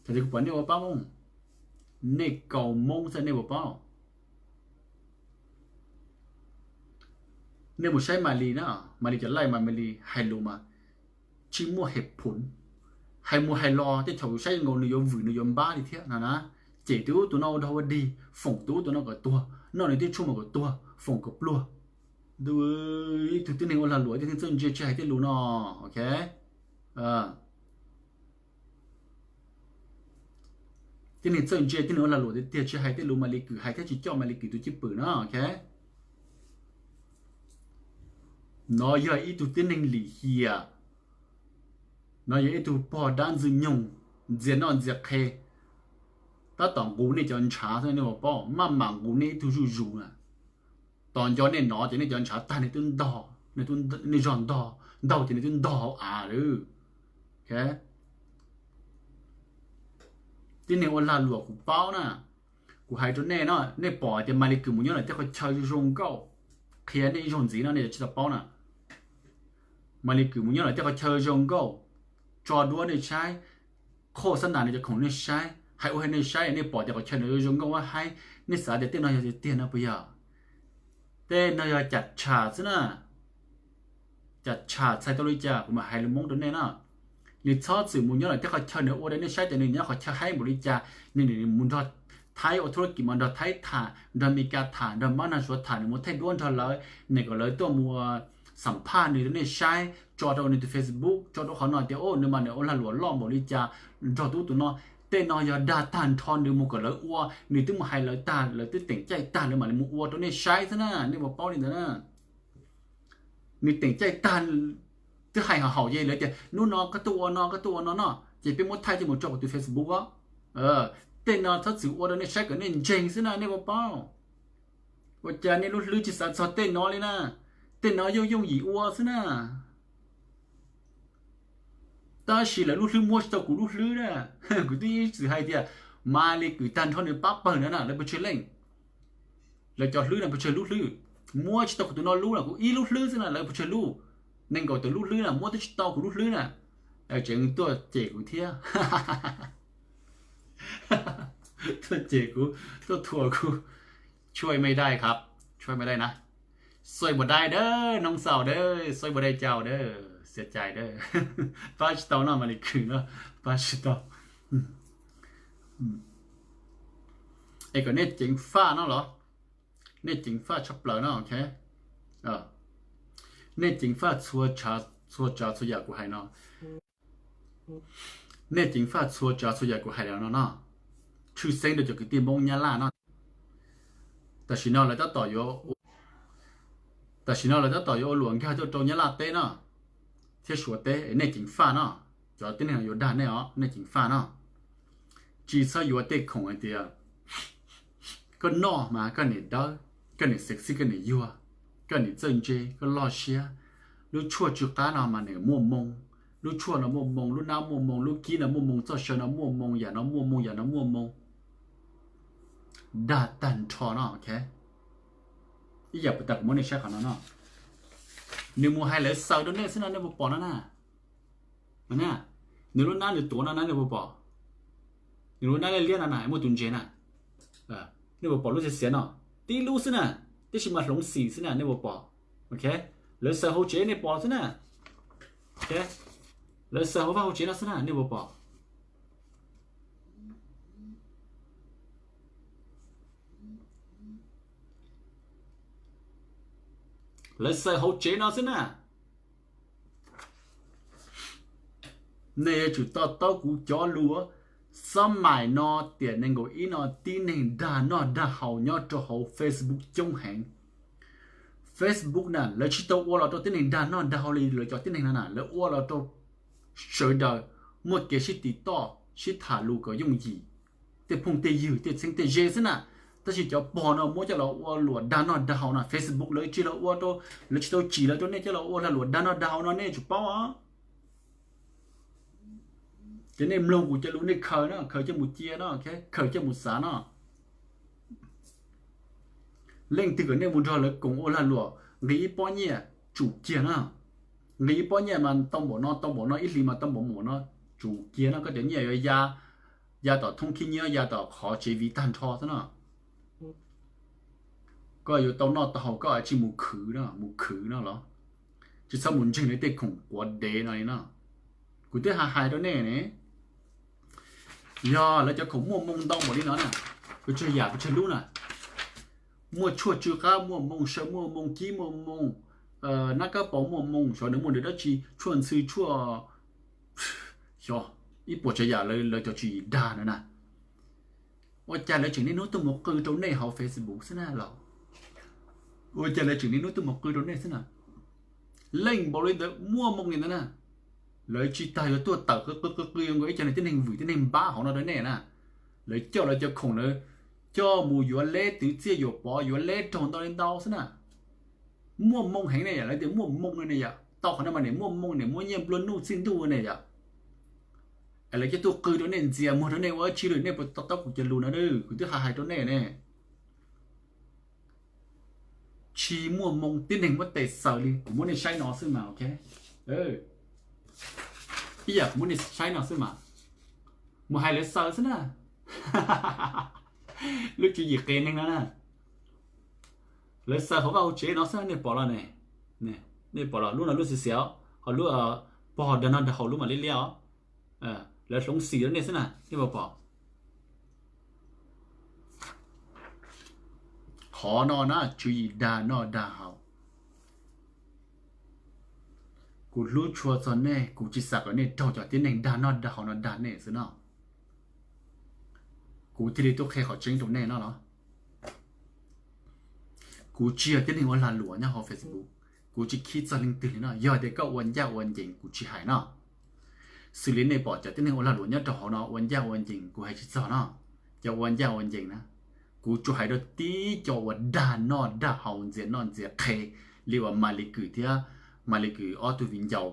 thaum twg kuv pom nej ua pab Hmoob? Nej kaus Hmoob xwb nej puas paub? Nej mus saib Malis na, Malis cov live mas Malis hais lus mas tsis muaj hem phum, hais mus hais los tej thaum saib nkaus nws yuav vwm nws yuav npab li thiab no na. Cem tus ub tus no ua dog ua dig, foom tus ub tus no kom tuag, noj nws tej tshuaj mas kom tuag, foom kom pluag. Ib tug tib neeg ua lag luam, tib neeg txawj ntse tsis hais tej lus no, ok. Tib neeg txawj ntse, tib neeg ua lag luam tiag tiag tsis hais tej lus Malis Kwm hais thiab tsis coj Malis Kwm tus cwj pwm no, ok. No yog ib tug tib neeg lim hiam, no yog ib tug pog dab ntxwg nyoog, ntxias noj ntxias qhe, tab tom nqus nej cov ntshav xwb nej puas paub, maj mam nqus nej ib tug zuj zus na. Tos nco nej nov ces nej cov ntshav tag, nej twb ntog, nej zog ntog, ntaug ces nej twb ntog hauv av lawm. Tib neeg ua lag luam kuv paub na, kuv hais rau nej no, nej pom tias Malis Kwm mus nyob lawm tej qhov chaw zoo zoo nkauj, qhia nej ib zaug ntxiv no nej tsis tau paub na. Malis Kwm mus nyob lawm tej qhov chaw zoo nkauj, tso duab nej saib, qhoj xab nas nws cov khoom nej saib, hais ua hais nej saib, nej pom tias qhov chaw nws zoo nkauj ua haib, nej xav tias tej no yog tiag tiag no puas yog? Tej no yog cam tsham xwb na. Cam tsham txhais tau li cas kuv mam hais lus Hmoob rau nej na. Nws txhob txwm mus nyob lawm tej qhov chaw nws ua rau nej saib tias nws nyob qhov chaw haib npaum li cas, nws mus nrog Thaib ua thub kis mas nrog Thaib tham, nrog Meskas tham, nrog mab nag Suav tham, nws mus thaij duab nrog lawv, nws kom lawv tuaj mus xam phaj nws rau nej saib, tso rau nws tus Facebook, tso rau qhov no tias o nws mas nws ua lag luam loj npaum li cas, nrog tus ub tus no. Tej no yog dag tag nrho nws mus kom lawv ua, nws twb mus hais lawv tag, lawv twb teem caij tag lawv mam li mus ua rau nej saib xwb na, nej puas paub li ntawd na. Nws teem caij tag, twb hais haum haum ces lawv tias hnub no koj tuaj ua no, koj tuaj ua no no, ces peb muab thaij coj mus tso kuv tus Facebook os. Tej no txhob txwm ua rau nej saib kom nej ntseeg xwb na, nej puas paub? Ua cas nej lub hlwb tsis xav txog tej no li na? Tej no yooj yooj yim ua xwb na. Tab sis lawv lub hlwb muab tsis tau kuv lub hlwb na. Kuv twb ib txwm hais tias, mas li kwv tag nrho nws pab pawg no na, lawv pes tsawg leej? Lawv cov hlwb no pes tsawg lub hlwb? Muab tsis tau kuv tus no lub na, kuv ib lub hlwb xwb na, lawv pes tsawg lub? Nees nkaum tawm lub hlwb na, muab twb tsis tau kuv lub hlwb na. Tseem tuaj cem kuv thiab. Tuaj cem kuv, tuaj thuam kuv. Tshuaj me dai khab, tshuaj me dai na. Xuaij npua dai dawb, noog xaus dawb, xuaij npua dai cau dawb, xiav cai dawb. Pab tsis tau no mas li khwm no, pab tsis tau. Es kom nej ceev faj no los? Nej ceev faj tshaj plaws no, ok. Nej ceev faj txhua tsav txhua yam kuv hais no. Nej ceev faj txhua tsav txhua yam kuv hais no no. Tshwj xeeb rau cov kwv tij Hmoob Nyab Laj no. Tam sim no lawv tab tom yuav, tam sim no lawv tab tom yuav ua luam nkag tuaj rau Nyab Laj teb no, thiab Suav teb, nej ceev faj no. Cov tib neeg no yuav dag nej os, nej ceev faj no. Tsis txhob yuav tej khoom hais tias koj noj mas koj niam dawb, koj niam sexy, koj niam yuag, koj niam txawj ntse, koj loj siab. Lub tshuaj tsw qab no mas nws muaj moo, lub tshuaj no muaj moo, lub nab muaj moo, lub kib no muaj moo, txoj saw no muaj moo, yam no muaj moo, yam no muaj moo. Dag tag nrho no, ok. Ib yam puas tas kuv muab nej saib qhov no no. Nws mus hais lawv xaws rau nej xwb no, nej puas pom no na? Nws lub nab nws tuav no na, nej puas pom? Nws lub nab liab liab no na, muaj tus ntses na. Nej puas pom lub xiav xiav no? Tib lub xwb na, tab sis mas hloov xim xwb na, nej puas pom? Ok, lawv xaws hauv tsev nej pom xwb na. Ok, lawv xaws hauv vaj hauv tsev no xwb na, nej puas pom? Lawv xaws hauv tsev no xwb na. Nej yuav tsum to taub kuv cov lus. Xab maim no tiam nees nkaum ib no tib neeg dag noj dag haus nyob rau hauv Facebook coob heev. Facebook na lawv tsis tau ua los rau tib neeg dag noj dag haus li lawv cov tib neeg no na, lawv ua los rau sawv daws muaj kev sib tiv toj sib tham lus kom yooj yim, tej phooj tej ywg tej txheeb tej ze xwb na. Tab sis cov pog no muab coj los ua luam dag noj dag haus no, Facebook lawv tsis los ua rau, lawv tsis tau tsim lawv rau nej coj los ua lag luam dag noj dag haus no, nej tsum paub os. Ces nej mloog kuv cov lus nej khaws no, khaws coj mus cia no, khaws coj mus xav no. Leej twg kom nej mus nrog lawv koom ua lag luam nqi ib pob nyiaj, tsum kiag no. Nqi ib pob nyiaj mas tau npaum no, tau npaum no, ib hlis mas tau npaum npaum no, tsum kiag no. Koj cov nyiaj yuav ya, ya tom thoob khib nyiab, ya tom qhov tsev viv tag nrho xwb no. Koj yuav tau noj tau haus koj tsis mus khwv no, mus khwv no los tsis txhob mus ntseeg lawv tej khoom quav dev no li no. Kuv twb hais hais rau nej ne, yog lawv cov khoom muaj moo ntau npaum li no na, pes tsawg yam pes tsawg lub na, muaj tshuaj tsw qab, muaj moo saw, muaj moo kib, muaj moo nab kab paus, muaj moo xyov nws muaj nws dab tsi, tshuaj ntxhw, tshuaj, xyov ib puas tsav yam lawv cov tswv yim dag no na. Ua cas lawv tseem niaj hnub tuaj mus qw rau nej hauv Facebook xwb na los? Ua cas lawv tseem niaj hnub tuaj mus qw rau nej xwb na? Leej npaum li ntawd muaj moo li ntawd na, lawv tsis tas yuav tuaj tawm qw qw qw qw nkaus ib co tib neeg vwm tib neeg npab hauv no rau nej na. Lawv coj lawv cov khoom lawv coj mus yuav leb twv txiaj yuam pov, yuav leb raug ntau li ntau xwb na. Muaj moo heev ne yom, lawv tias muaj moo ne yom, tau qhov no mas niam muaj moo, niam muaj nyiaj nplua nuj txij ntuj ne yom. Es lawv coj tuaj qw rau nej, ntxias muag rau nej ua dab tsi lawm, nej puas to taub kuv cov lus no? Kuv twb hais hais rau nej ne. Tsis muaj moo, tib neeg muab tes xaws li, kuv muab nej saib no xwb mas, ok. Ib yam kuv muab nej saib no xwb mas, mus hais lawv xaws xwb na. Lub tswv yim qias neeg no na, lawv xaws hauv vaj hauv tsev no xwb, nej pom los ne? Nej pom los? Lub no lub xiav xiav, ho lub pog dag noj dag haus lub mam liab liab os. Lawv hloov xim rau nej xwb na, nej puas pom? Qhov no na tswv yim dag noj dag haus. Kuv hlub tshua txog nej, kuv tsis xav kom nej raug cov tib neeg dag noj dag haus no dag nej xwb no. Kuv thiaj li tuaj qhia qhov tseeb rau nej no los. Kuv tsis yog tib neeg ua lag luam nyob hauv Facebook. Kuv tsis khib txog leej twg li no. Yog tias koj ua ncaj ua ncees kuv tsis hais no. Xws li nej pom cov tib neeg ua lag luam nyob rau hauv no ua ncaj ua ncees kuv hais tsis txog no. Cov ua ncaj ua ncees na, kuv tsuas hais rau tib co uas dag noj dag haus ntxias noj ntxias qhe li uas Mas Lis Kwm thiab Mas Lis Kwm ob tug viv ncaus,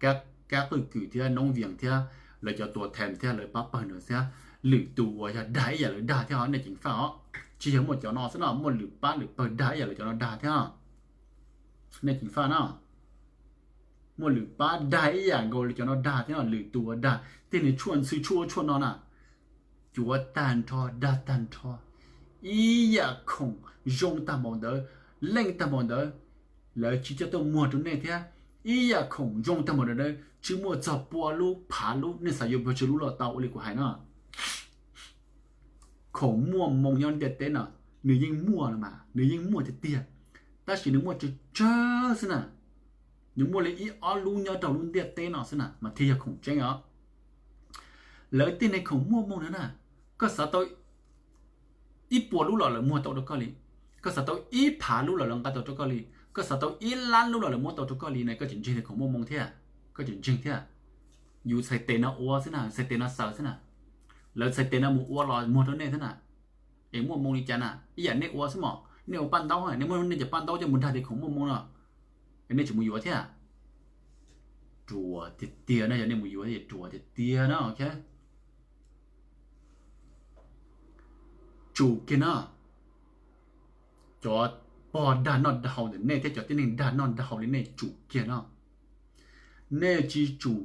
Kab Qwj Kwm thiab Noob Vias thiab lawv cov tua them thiab lawv pab pawg ntawd thiab lwm tus uas yog dag ib yam lawv dag thiab os, nej ceev faj os. Tsis yog muaj cov no xwb no, muaj lwm pab lwm pawg dag ib yam lawv cov no dag thiab. Nej ceev faj no, muaj lwm pab dag ib yam nkaus li cov no dag thiab no, lwm tus uas dag tej nws tshuaj ntxhw tshuaj tshuaj no na, cuav tag nrho, dag tag nrho. Ib yam khoom zoo tag npaum ntawd, leej tag npaum ntawd, lawv tsis coj tuaj muag rau nej thiab. Ib yam khoom zoo tag npaum ntawd tsis muaj txog pua lub phav lub, nej xav yuav pes tsawg lub los tau ua li kuv hais no. Khoom muaj moo nyob ntiaj teb no, nws yeej muaj los mas, nws yeej muaj tiag tiag, tab sis nws muaj tsawg tsawg xwb na. Nws muaj li ib ob lub nyob rau lub ntiaj teb no xwb na mas thiaj yog khoom tseeb os. Lawv tej neeg khoom muaj moo na na, koj xav tau ib puas lub los lawv muag tau rau koj li, koj xav tau ib phav lub los lawv nqa tau rau koj li, koj xav tau ib lab lub los lawv muab tau rau koj li na, koj tseem ntseeg li khoom muaj moo thiab, koj tseem ntseeg thiab. Yus txhais tes no ua xwb na, txhais tes no xaws xwb na, lawv txhais tes no mus ua los muag rau nej xwb na. Es muaj moo li cas na, ib yam nej ua xwb mos, nej ua paj ntaub, nej muab nej cov paj ntaub coj mus dag tias khoom muaj moo no, nej tseem mus yuav thiab. Ruam tiag tiag no, yog nej mus yuav ruam tiag tiag no. Tsum kiag no, cov pog dag noj dag haus ntawm nej thiab cov tib neeg dag noj dag haus li nej tsum kiag no. Nej tsis tsum.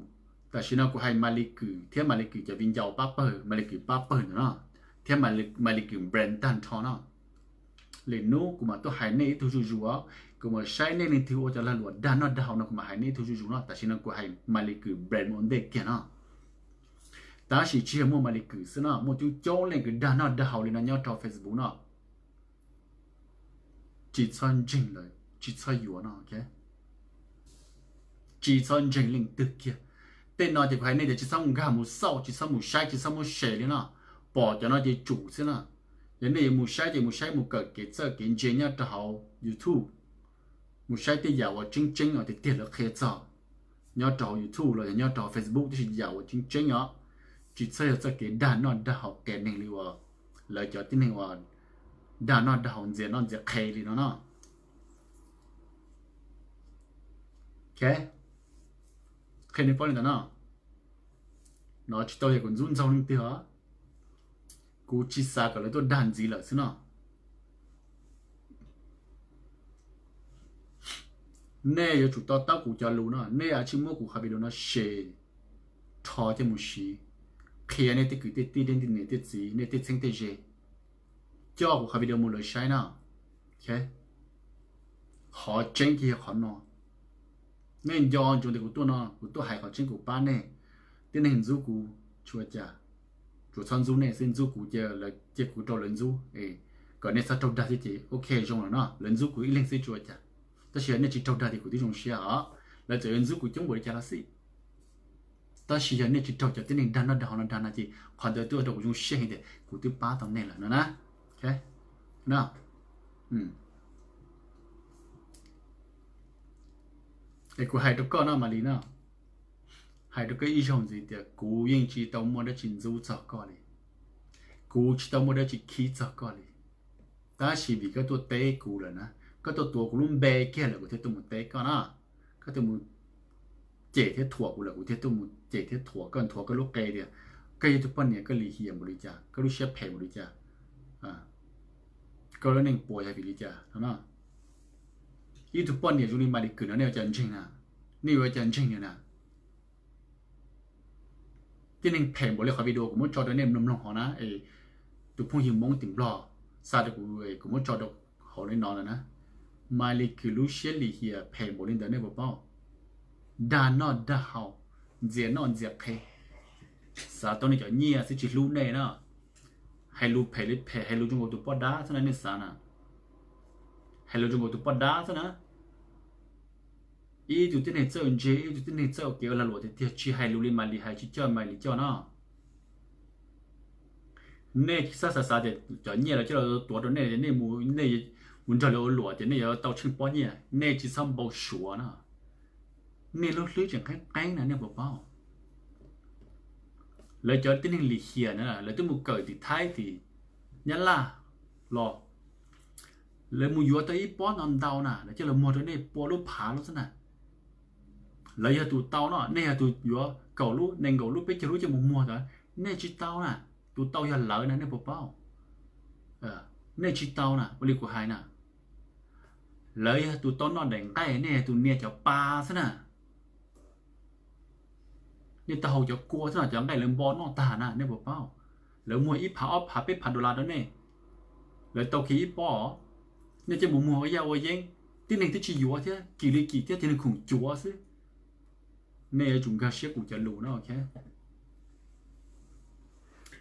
Tam sim no kuv hais Mas Lis Kwm thiab Mas Lis Kwm cov viv ncaus pab pawg, Mas Lis Kwm pab pawg ntawm no, thiab Mas Lis Kwm brand tag nrho no. Lwm hnub kuv mam tuaj hais nej ib tug zuj zus os, kuv mam saib nej leej twg ua cov lag luam dag noj dag haus no kuv mam hais nej ib tug zuj zus no. Tam sim no kuv hais Mas Lis Kwm brand mus ua ntej kiag no. Tab sis tsis yog muaj Mas Lis Kwm xwb no, muaj coob coob leej kwv dag noj dag haus li no nyob rau Facebook no. Tsis txhob ntseeg lawv, tsis txhob yuav no. Tsis txhob ntseeg leej twg kiag. Tej no ces kuv hais nej tias tsis txhob nkag mus xauj, tsis txhob mus saib, tsis txhob muab share li no. Pom cov no ces tsum xwb na. Yog nej yuav mus saib ces mus saib mus kawm kev txawj kev ntse nyob rau hauv YouTube, mus saib tej yam uas tseeb tseeb uas tiag tiag lawv qhia txog nyob rau hauv YouTube los yog nyob rau hauv Facebook, tab sis yam uas tseeb tseeb os, tsis txhob yog txoj kev dag noj dag haus qias neeg li uas lawv cov tib neeg uas dag noj dag haus ntxias noj ntxias qhe li no no. Qhia nej paub li ntawd no. No tsis tau yog kuv ntxub ntxaug leej twg os, kuv tsis xav kom lawv tuaj dag ntxiv lawm xwb no. Nej yuav tsum to taub kuv cov lus no, nej yuav tsum muab kuv qhov video no share rho coj mus siv, qhia nej tej kwv tej tij, nej tej niam tej txiv, nej tej txheeb tej ze, coj kuv qhov video mus lawv saib no. Qhov tseeb ces yog qhov no. Nej nco ntsoov tias kuv tuaj no kuv tuaj hais qhov tseeb, kuv pab nej. Tib neeg ntxub kuv tsis ua cas, tsuas txhob ntxub nej xwb, ntxub kuv ces kuv rau lawv ntxub, kom nej txhob raug dag thiab ces ok zoo lawm no, lawv ntxub kuv ib leeg xwb tsis ua cas. Tab sis yog nej tsis raug dag ces kuv twb zoo siab os, lawv txawm yuav ntxub kuv coob npaum li cas los xij. Tab sis yog nej tsis raug cov tib neeg dag noj dag haus no dag no ces qhov ntawd twb ua rau kuv zoo siab heev tias kuv twb pab tau nej lawm no na. Es kuv hais rau koj no Mas Lis no, hais rau koj ib zaug ntxiv tias kuv yeej tsis tau muaj dab tsi ntxub txog koj li, kuv tsis tau muaj dab tsi khib txog koj li. Tab sis vim koj tuaj teb kuv lawm na, koj tuaj tuav kuv lub npe kiag lawm kuv thiaj tuaj mus teb koj na. Koj tuaj mus cem thiab thuam kuv lawm kuv thiaj tuaj mus cem thiab thuam koj, nthuav koj lub qe tias koj yog tus poj niam koj lim hiam npaum li cas, koj lub siab phem npaum li cas, koj lub neej puas yog vim li cas no. Ib tug poj niam zoo li Mas Lis Kwm no nej ua cas ntseeg na, nej yuav ua cas ntseeg na. Tib neeg phem npaum li qhov video kuv muab tso rau nej mloog mloog hov na, es tus phooj ywg Hmoob tim Nplog xa rau kuv, kuv muab tso rau hauv li no lawm na. Mas Lis Kwm lub siab lim hiam phem npaum li ntawd nej puas paub? Dag noj dag haus, ntxias noj ntxias qhe, xav tau nej cov nyiaj xwb tsis hlub nej na. Hais lus phem li phem, hais lus zoo nkaus tus poj dab xwb na nej xav na. Hais lus zoo nkaus tus poj dab xwb na. Ib tug tib neeg txawj ntse, ib tug tib neeg txawj ua kev ua lag luam tiag tiag tsis hais lus li Mas Lis hais, tsis coj Mas Lis coj no. Nej tsis txhob xav xav tias cov nyiaj los coj los tuav rau nej, nej mus nej mus nrog lawv ua luam ces nej yuav tau tsheej pob nyiaj, nej tsis txhob npau suav na. Nej lub hlwb tseem qeeb qeeb na, nej puas paub? Lawv cov tib neeg lim hiam na, lawv twb mus kawm tim Thaib tim Nyab Laj los, lawv mus yuav tau ib pob no ntau na, lawv coj los muag rau nej pua lub phav lub xwb na. Lawv yog tus tau no, nej yog tus yuav kaum lub, nees nkaum lub, peb caug lub coj mus muag tod, nej tsis tau na. Tus tau yog lawv na, nej puas paub? Nej tsis tau na, ua li kuv hais na. Lawv yog tus tau noj daim nqaij, nej yog tus nias cov pa xwb na. Nej tau haus cov kua xwb no, cov nqaij lawv npo noj tag na, nej puas paub? Lawv muag ib phav ob phav peb phav dollar rau nej, lawv tau kiag ib pob, nej coj mus muag ua yaj ua yeeb, tib neeg twb tsis yuav thiab, kim li kim thiab, tib neeg khoom cuav xwb. Nej yuav tsum nkag siab kuv cov lus no, ok?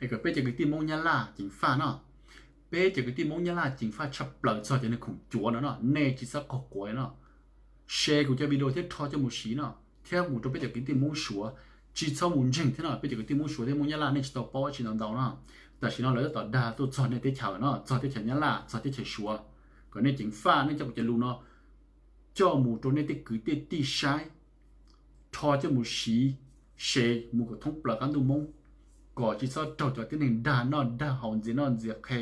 Es kom peb cov kwv tij Hmoob Nyab Laj ceev faj no, peb cov kwv tij Hmoob Nyab Laj ceev faj tshaj plaws txog cov neeg khoom cuav no no, nej tsis txhob qaug quav no. Share kuv cov video thiab rho coj mus siv no, thiab mus rau peb cov kwv tij Hmoob Suav, tsis txhob mus ntseeg thiab no, peb cov kwv tij Hmoob Suav thiab Hmoob Nyab Laj nej tsis tau paub tsis ntau ntau no. Tam sim no lawv tab tom dag tuaj txog nej teb chaws no, txog teb chaws Nyab Laj, txog teb chaws Suav, kom nej ceev faj, nej coj kuv cov lus no coj mus rau nej tej kwv tej tij saib, rho coj mus siv, share mus kom thoob plaws qab ntuj Hmoob, kom tsis txhob raug cov tib neeg dag noj dag haus ntxias noj ntxias qhe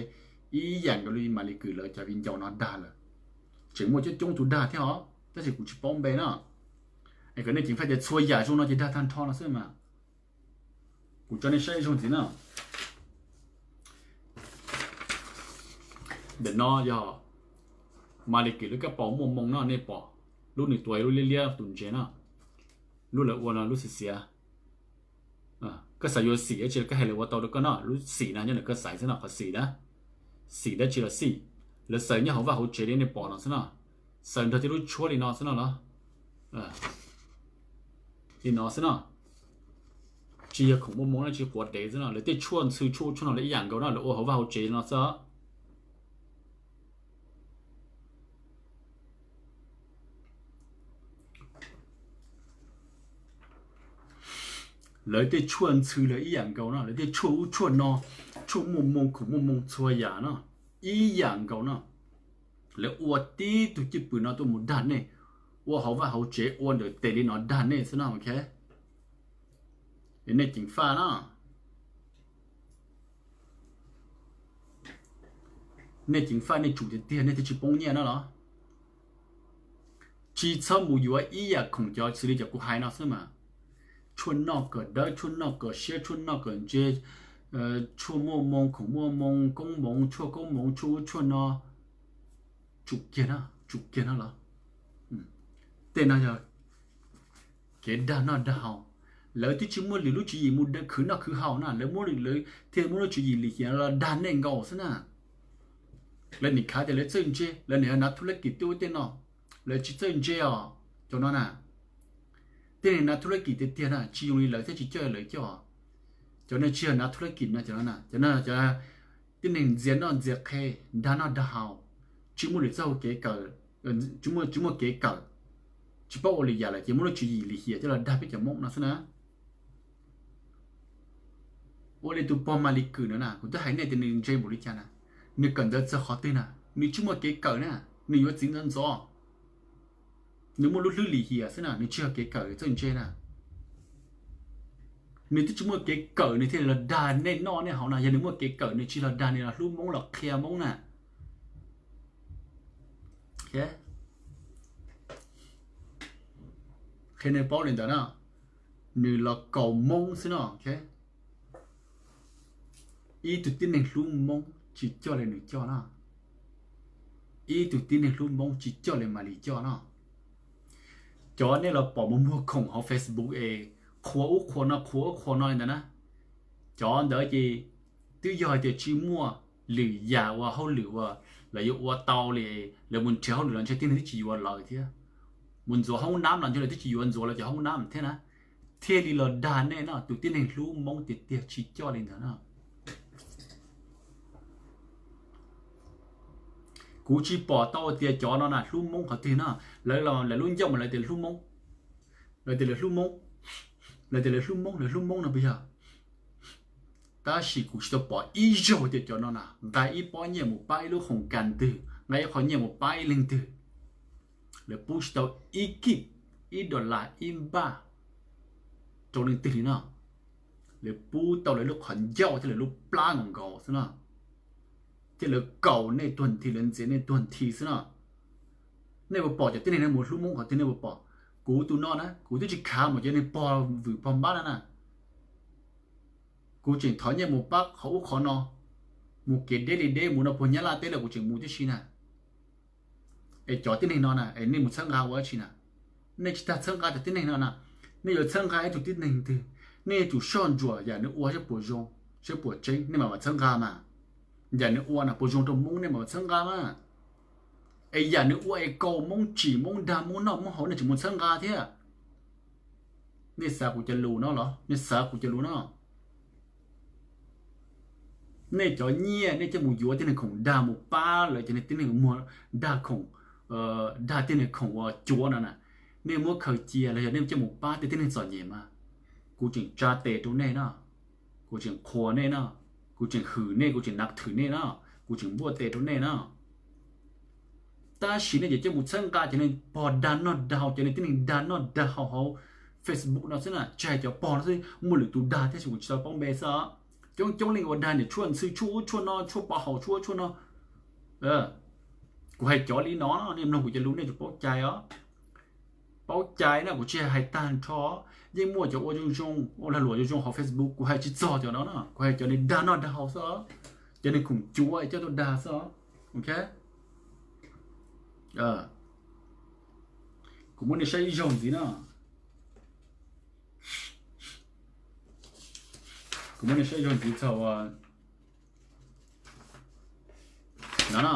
ib yam nkaus li Malis Kwm lawv cov viv ncaus no dag lawm. Tseem muaj coob coob tus dag thiab os, tab sis kuv tsis paub npe no. Es kom nej ceev faj tias txhua yam zoo no ces dag tag nrho no xwb mas. Kuv tso nej saib zoo ntxiv na. Ntawm no yog Malis Kwm lub kab paus muaj moo no, nej pom lub nws tuav lub liab liab tus ntses no, lub lawv ua no lub xiv xiav. Koj xav yuav xim dab tsi los koj hais lawv ua tau rau koj no, lub xim no nyob ntawm koj xaiv xwb no, qhov xim na, xim dab tsi los xij. Lawv xaws nyob hauv vaj hauv tsev li nej pom no xwb no, xaws nrog tej lub tshuab li no xwb no los, li no xwb no. Tsis yog khoom muaj moo no, tsis quav dev xwb no, lawv tej tshuaj ntxhw tshuaj ub tshuaj no lawv ib yam nkaus no, lawv ua hauv vaj hauv tsev li no xwb. Lawv tej tshuaj ntxhw lawv ib yam nkaus no, lawv tej tshuaj ub tshuaj no, tshuaj muaj moo khoom muaj moo txhua yam no, ib yam nkaus no. Lawv ua tib tug cwj pwm no tuaj mus dag nej, ua hauv vaj hauv tsev ua ntawm tes li no dag nej xwb no, ok? Nej ceev faj no. Nej ceev faj nej tsum tiag tiag nej thiaj tsis poob nyiaj no los? Tsis txhob mus yuav ib yam khoom cov xws li cov kuv hais no xwb mas. Tshuaj noj kom dawb, tshuaj noj kom siab, tshuaj noj kom ntse, tshuaj muaj moo khoom muaj moo, koob moov, tshuaj koob moov, tshuaj ub tshuaj no. Tsum kiag no, tsum kiag no los? Tej no yog kev dag noj dag haus. Lawv twb tsis muaj lwm lub tswv yim mus khwv noj khwv haus na, lawv muab lawv thiaj muab lub tswv yim lim hiam los dag nej nkaus xwb na. Lawv nim khav tias lawv txawj ntse, lawv nim nav thub lab kis tej ub tej no, lawv tsis txawj ntse os cov no na. Tej neeg nav thub lab kis tiag tiag na tsis zoo li lawv thiab tsis coj lawv coj. Cov no tsis yog nav thub lab kis no, cov no na, cov no cov tib neeg ntxias noj ntxias qhe, dag noj dag haus, tsis muaj lwm txoj hau kev kawm, tsis muaj kev kawm, tsis paub ua lwm yam lawm ces muab lub tswv yim lim hiam coj los dag peb cov Hmoob no xwb na. Ua li tus pog Malis Kwm no na, kuv twb hais nej tias nws ntse npaum li cas na, nws kawm ntawv txog qhov twg na, nws tsis muaj kev kawm na, nws yuav txiv ntxov ntxov. Nws muaj lub hlwb lim hiam xwb na, nws tsis yog kev kawm txawj ntse na. Nws twb tsis muaj kev kawm nws thiaj li los dag nej noj nej haus na, yog nws muaj kev kawm nws tsis los dag, nws los hlub Hmoob los qhia Hmoob na. Qhia nej paub li ntawd na, nws los kaus Hmoob xwb no. Ib tug tib neeg hlub Hmoob tsis coj li nws coj na. Ib tug tib neeg hlub Hmoob tsis coj li Malis coj na. Cov nej los pom mus muag khoom hauv Facebook es qhuas ub qhuas no qhuas ub qhuas no li ntawd na, cov ntawd ces twb yog hais tias tsis muaj lwm yam uas hauj lwm uas lawv yuav ua tau li, lawv mus nrhiav hauj lwm los ntshe tib neeg twb tsis yuav lawv thiab, mus ntxuav hoob nab los ntshe lawv twb tsis yuav ntxuav lawv cov hoob nab thiab na, thiaj li los dag nej no. Tus tib neeg hlub Hmoob tiag tiag tsis coj li ntawd na. Kuv tsis pom tau tias cov no na hlub Hmoob qhov twg no. Lawv los lawv lub ncauj mas lawv tias hlub Hmoob, lawv tias lawv hlub Hmoob, lawv tias lawv hlub Hmoob, lawv hlub Hmoob no puas yog? Tab sis kuv tsis tau pom ib zaug tias cov no na nqa ib pob nyiaj mus pab ib lub khoom kas ntwg nqa ib qho nyiaj mus pab ib leeg twg, lawv pub tsis tau ib kib, ib dollar, ib npaj rau leej twg li no. Lawv pub tau lawv lub qhov ncauj thiab lawv lub plab nkaus nkaus xwb no, thiab lawv kaus nej tuag nthi, lawv ntxias nej tuag nthi xwb no. Nej puas pom cov tib neeg no mus hlub Hmoob qhov twg? Nej puas pom? Kuv tus no na, kuv twb tsis khav mus cov neeg pog vwm pog npab no na. Kuv tseem thov nyiaj mus pab qhov ub qhov no, mus kev deb li deb, mus no puag Nyab Laj teb los kuv tseem mus tib si na. Es cov tib neeg no na, es nej mus txhawb nqa ua dab tsi na? Nej tsis tas txhawb nqa cov tib neeg no na, nej yuav txhawb nqa ib tug tib neeg twg, nej yuav tsum soj ntsuam yam nws ua saib puas zoo, saib puas tseeb, nej mam mam txhawb nqa mas. Yam nws ua na puas zoo rau Hmoob, nej mam mam txhawb nqa mas. Es yam nws ua es kaus Hmoob tsim, Hmoob dag, Hmoob noj Hmoob haus, nej tseem mus txhawb nqa thiab. Nej xav kuv cov lus no los? Nej xav kuv cov lus no? Nej cov nyiaj nej coj mus yuav tib neeg khoom dag, mus pab lawv cov neeg tib neeg muag dag khoom, dag tib neeg khoom uas cuav no na, nej muab khaws cia los yog nej coj mus pab tej tib neeg txom nyem mas, kuv tseem tsa tes rau nej no, kuv tseem qhuas nej no, kuv tseem hwm nej, kuv tseem nav thwm nej no, kuv tseem npuaj tes rau nej no. Tab sis nej ces coj mus txhawb nqa cov neeg pog dag noj dag haus, cov neeg tib neeg dag noj dag haus hauv Facebook no xwb na, tsis hais cov pog no xwb, muaj lwm tus dag thiab, kuv tsis tau paub npe xwb os. Coob coob leej ua dag niam tshuaj ntxhw, tshuaj ub tshuaj no, tshuaj pov haum, tshuaj ub tshuaj no. Kuv hais cov li no, nej mloog kuv cov lus nej tsuas paub cai os. Paub cai na, kuv tsis hais tag nrho. Yeej muaj cov ua zoo zoo, ua lag luam zoo zoo hauv Facebook, kuv hais tsis txog cov no na, kuv hais cov neeg dag noj dag haus xwb os, cov neeg khoom cuav coj tuaj dag xwb os. Ok, kuv muab nej saib ib zaug ntxiv no, kuv muab nej saib ib zaug ntxiv txog no no.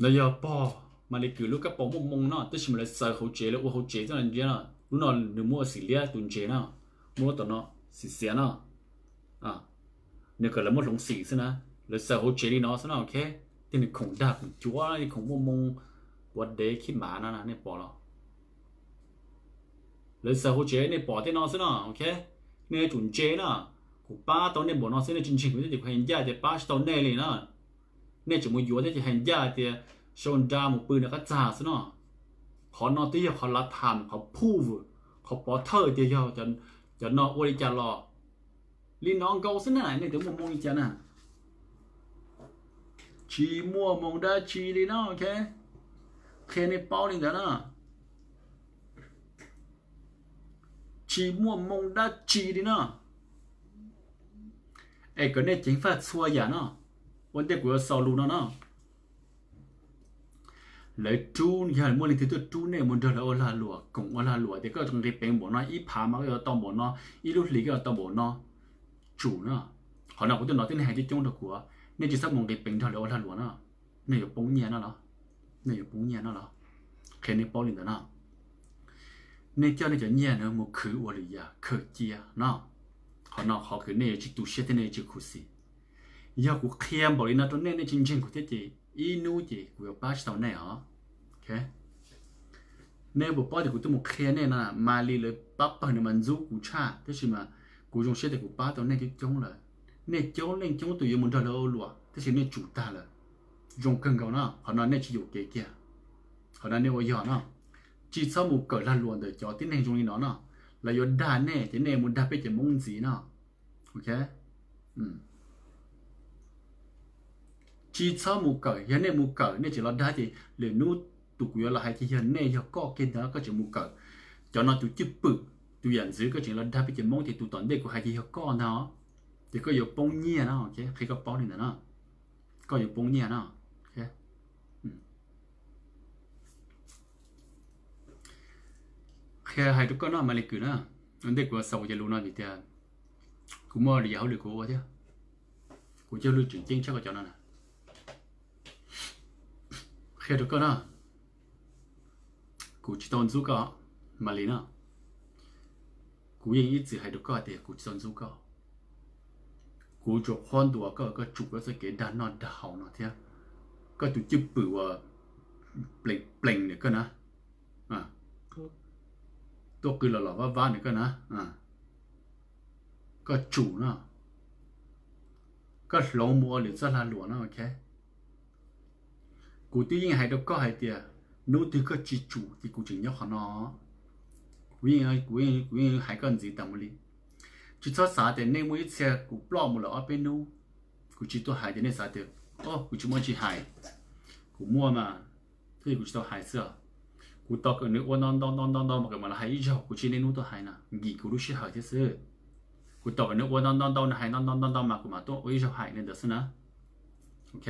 No yog pog Maly Kue lub kab paus muaj moo no, tab sis mas lawv xaws hauv tsev, lawv ua hauv tsev xwb no, ntsia no, lub no nws muaj ua xim liab tus ntses no, muaj lub tom no xim xiav no, nws kom lawv muab hloov xim xwb na, lawv xaws hauv tsev li no xwb no, ok. Tej neeg khoom dag khoom cuav, khoom muaj moo, puav dev khib mav no nej pom los? Lawv xaws hauv tsev nej pom tej no xwb no, ok. Nej yuav tsum ntse na, kuv pab tau nej npaum no xwb, nej tsis ntseeg kuv thiab ces kuv hais ncaj tias pab tsis tau nej li na. Nej tseem mus yuav thiab ces hais ncaj tias sau nra mus pw nram qab txag xwb no. Qhov no twb yog qhov lav tham, qhov phuj, qhov pov thawj tias yog cov no ua li cas los. Li no nkaus xwb na, nej twb muaj moo li cas na? Tsis muaj moo dab tsi li no, ok. Qhia nej paub li ntawd na. Tsis muaj moo dab tsi li no. Es kom nej ceev faj txhua yam no. Ua ntej kuv yuav xaus lus no no, lawv rub, yog muaj leej twg tuaj rub nej mus nrog lawv ua lag luam, koom ua lag luam tias koj nqis peev npaum no, ib phav mas koj yuav tau npaum no, ib lub hlis koj yuav tau npaum no, tsum no. Qhov no kuv tuaj no tib neeg hais coob coob rau kuv, nej tsis txhob mus nqis peev nrog lawv ua lag luam no, nej yuav poob nyiaj no los, nej yuav poob nyiaj no los. Qhia nej paub li ntawd no. Nej coj nej cov nyiaj no mus khwv ua lwm yam khaws cia no. Qhov no qhov kws nej yuav tsis tu siab thiab nej yuav tsis khuv xim. Yog kuv qhia npaum li no rau nej, nej tsis ntseeg kuv thiab ces ib hnub ces kuv yuav pab tsis tau nej os. Nej puas paub tias kuv twb mus qhia nej no, Maly lawv pab pawg no mas ntxub kuv tshaj, tab sis mas kuv zoo siab tias kuv pab tau nej coob coob lawm. Nej coob leej coob tus yuav mus nrog lawv ua luam tab sis nej tsum tag lawm. Zoo kawg nkaus no, qhov no nej tsis yuam kev kiag. Qhov no nej ua yog no, tsis txhob mus kawm lag luam ntawm cov tib neeg zoo li no no. Lawv yuav dag nej ces nej mus dag peb cov Hmoob ntxiv no. Ok, tsis txhob mus kawm. Yog nej mus kawm nej tseem los dag ces lwm hnub tus kuv yuav los hais ces yog nej, yog koj kiag ntag, koj tseem mus kawm. Cov no tus cwj pwm, tus yam ntxwv koj tseem los dag peb cov Hmoob ces tus tom ntej kuv hais ces yog koj ntag. Ces koj yuav poob nyiaj no, qhia koj paub li ntawd no. Koj yuav poob nyiaj no. Qhia hais rau koj no, Maly Kue na, ua ntej kuv xaus kuv cov lus no vim tias kuv muaj lwm yam hauj lwm kuv ua thiab. Kuv cov lus tseem ceeb tshaj koj cov no na. Qhia rau koj na, kuv tsis tau ntxub koj, Maly na. Kuv yeej ib txwm hais rau koj tias kuv tsis tau ntxub koj. Kuv tsuas qhuab ntuas koj, koj tsum koj txoj kev dag noj dag haus no thiab. Koj tus cwj pwm uas pleev pleev ntawm koj na, tuaj qw los los vaj vab ntawm koj na, koj tsum no. Koj hloov mus ua lwm txoj lag luam no, ok. Kuv twb yeej hais rau koj hais tias hnub twg koj tsis tsum ces kuv tseem nyob qhov no. Kuv yeej, kuv yeej hais koj ntxiv tas mus li. Tsis txhob xav tias nej muaj ib txhia kuv ploj mus lawm ob peb hnub, kuv tsis tuaj hais ces nej xav tias, o, kuv tsis muaj tsis hais. Kuv muaj mas, thiab kuv tsis tau hais xwb. Kuv tos kom nws ua ntau ntau ntau ntau ntau mas kuv mam los hais ib zaug, kuv tsis niaj hnub tuaj hais na, nkim kuv lub sij hawm thiab xwb. Kuv tos kom nws ua ntau ntau ntau, nws hais ntau ntau ntau ntau mas kuv mam tuaj ua ib zaug hais li ntawd xwb na. Ok.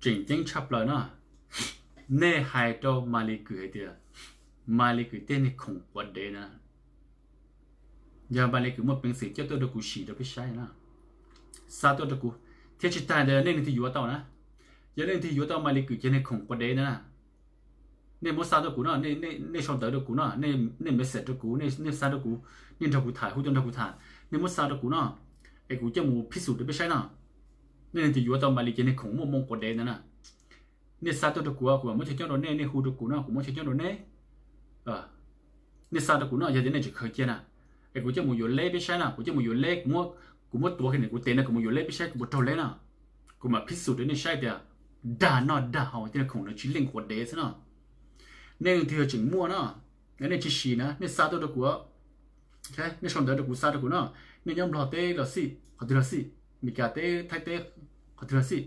Tseem ceeb tshaj plaws no, nej hais rau Maly Kue hais tias Maly Kue tej niag khoom quav dev na, yog Maly Kue muaj peev xwm coj tuaj rau kuv sim rau peb saib na, xa tuaj rau kuv, thiab tsis tas ntawd nej leej twg yuav tau na, yog nej leej twg yuav tau Maly Kue cov niag khoom quav dev ntawd na, nej muab xa rau kuv no, nej sau ntawv rau kuv no, nej message rau kuv, nej xa rau kuv, nej nrog kuv tham, hu tuaj nrog kuv tham, nej muab xa rau kuv no, es kuv coj mus phij xum rau peb saib no. Nej leej twg yuav tau Maly cov niag khoom muaj moo quav dev ntawd na, nej xa tuaj rau kuv, kuv mam muab chaw nyob rau nej, nej hu rau kuv no, kuv muab chaw nyob rau nej. Nej xa rau kuv no, yog tias nej tseem khaws cia na, es kuv coj mus yuav leb peb saib na, kuv coj mus yuav leb, kuv muab tuav kiag ntawm kuv tes no, kuv mus yuav leb peb saib kuv puas raug leb na. Kuv mam phij xum rau nej saib tias dag noj dag haus tej niag khoom no tsis leej quav dev xwb no. Nej leej twg yog tseem muaj no, nej tsis sim na, nej xa tuaj rau kuv, nej sau ntawv rau kuv, xa rau kuv no, nej nyob Nplog teb los xij, qhov twg los xij, Meskas teb, Thaib teb, qhov twg los xij,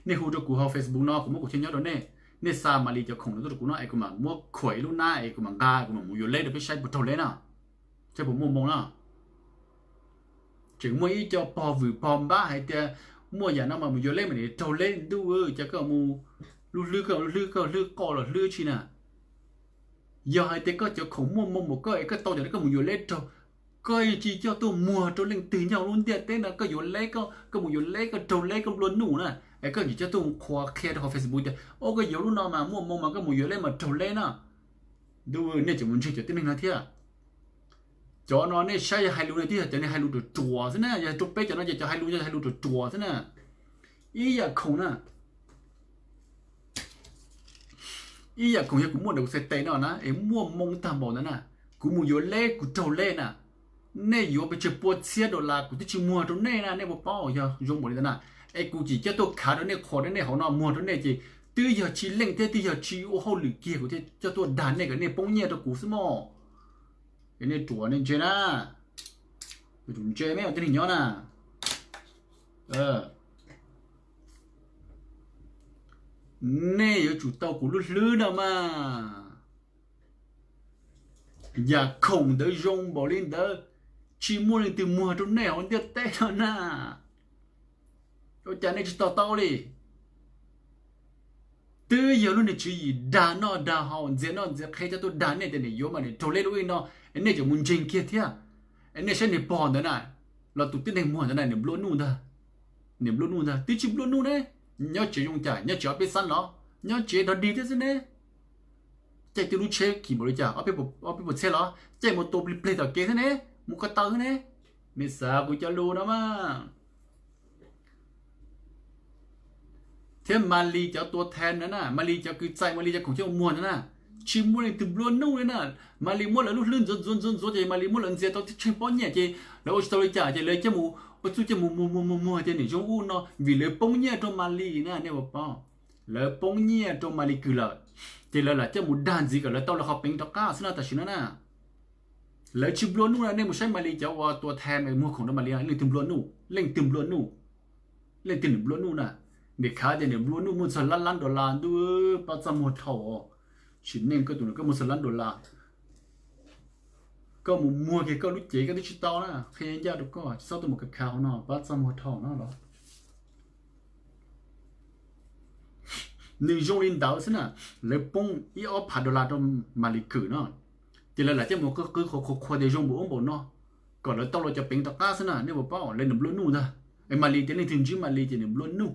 nej hu rau kuv hauv Facebook no, kuv muab kuv chaw nyob rau nej, nej xa Maly cov khoom no tuaj rau kuv no es kuv mam muab khuam ib lub hnab es kuv mam nqa, kuv mam mus yuav leb rau peb saib puas raug leb no, saib puas muaj moo no. Tseem muaj ib co pog vwm pog npab hais tias muaj yam no mas mus yuav leb mas nim raug leb ntuj, cas koj mus lub hlwb, koj lub hlwb, koj hlwb qoj los hlwb tsi na. Yog hais tias koj cov khoom muaj moo npaum koj es koj tau cov no koj mus yuav leb raug, koj yeej tsis coj tuaj muag rau leej twg nyob lub ntiaj teb no, koj yuav leb, koj mus yuav leb koj raug leb koj nplua nuj na, es koj tsis coj tuaj qhuas qhia rau hauv Facebook tias o koj yuav lub no mas muaj moo mas koj mus yuav leb mas raug leb na. Ntuj, nej tseem mus ntseeg cov tib neeg no thiab. Cov no nej saib yog hais lus ne twb yog cov neeg hais lus ruam ruam xwb na, yog rau peb cov no ces cov hais lus yog hais lus ruam ruam xwb na. Ib yam khoom na, ib yam khoom yog kuv muaj ntawm kuv txhais tes no na es muaj moo tag npaum ntawd na, kuv mus yuav leb kuv raug leb na, nej yuav pes tsawg pua txhiab dollar kuv twb tsis muag rau nej na, nej puas paub? Yog zoo npaum li ntawd na, es kuv tseem coj tuaj khav rau nej, qhuas rau nej hauv no muag rau nej ces twb yog tsis leej thiab twb yog tsis ua hauj lwm kiag kuv thiaj coj tuaj dag nej kom nej poob nyiaj rau kuv xwb mog. Es nej ruam nej ntse na, ntse me tib neeg nyob na, nej yuav tsum tau kuv lub hlwb no mas. Yam khoom ntawd zoo npaum li ntawd, tsis muaj leej twg muag rau nej hauv ntiaj teb no na. Ua cas nej tsis to taub li? Twb yog lub niag tswv yim dag noj dag haus, ntxias noj ntxias qhe coj tuaj dag nej tias nim yuav mas nim raug leb lub ib no, es nej tseem mus ntseeg kiag thiab. Es nej saib niag pog ntawd na, los tus tib neeg muag ntawd na, nws nplua nuj ntag. Nws nplua nuj ntag, twb tsis nplua nuj ne. Nyob tsev zoo cas, nyob tsev ob peb xab los, nyob tsev dog dig thiab xwb ne. Caij twb lub tsheb kim npaum li cas, ob peb puas txhiab los, caij mus tua plig plig tom kev xwb ne, mus ko taw xwb ne. Nej xav kuv cov lus no mas. Thiab Maly cov tua thab na na, Maly cov kwv txais, Maly cov khoom coj muag na na, tsis muaj leej twg nplua nuj li na. Maly muab lawv lub hlwb ntxuav ntxuav ntxuav ntxuav ces Maly muab lawv ntxias tau tib tsheej pob nyiaj ces lawv ua tsis tau li cas ces lawv coj mus ua txuj coj mus muag muag muag muag tias nim zoo ub no vim lawv poob nyiaj rau Maly na, nej puas paub? Lawv poob nyiaj rau Maly Kws lawm, ces lawv lam coj mus dag ntxiv kom lawv tau lawv qhov peev rov qab xwb no tam sim no na. Lawv tsis nplua nuj na, nej mus saib Maly cov uas tua thab muag khoom rau Maly, leej twg nplua nuj, leej twg nplua nuj, leej twg nws nplua nuj na. Nim khav tias nws nplua nuj muaj txog lab lab dollar ntuj, pab txaj muag dhau. Sim neej koj tus no koj muaj txog lab dollar, koj mus muag kiag koj lub cev koj twb tsis tau na, qhia ncaj rau koj, tsis txhob tuaj mus khav khav hauv no, pab txaj muag dhau no los. Nws zoo li ntawd xwb na, lawv poob ib ob phav dollar rau Maly Kws no, ces lawv lam coj mus qw qw qhuas qhuas qhuas tias zoo npaum ub npaum no, kom lawv tau lawv cov peev rov qab xwb na, nej puas paub? Lawv nws nplua nuj ntag. Es Maly tias leej twg ntsib Maly ces nws nplua nuj.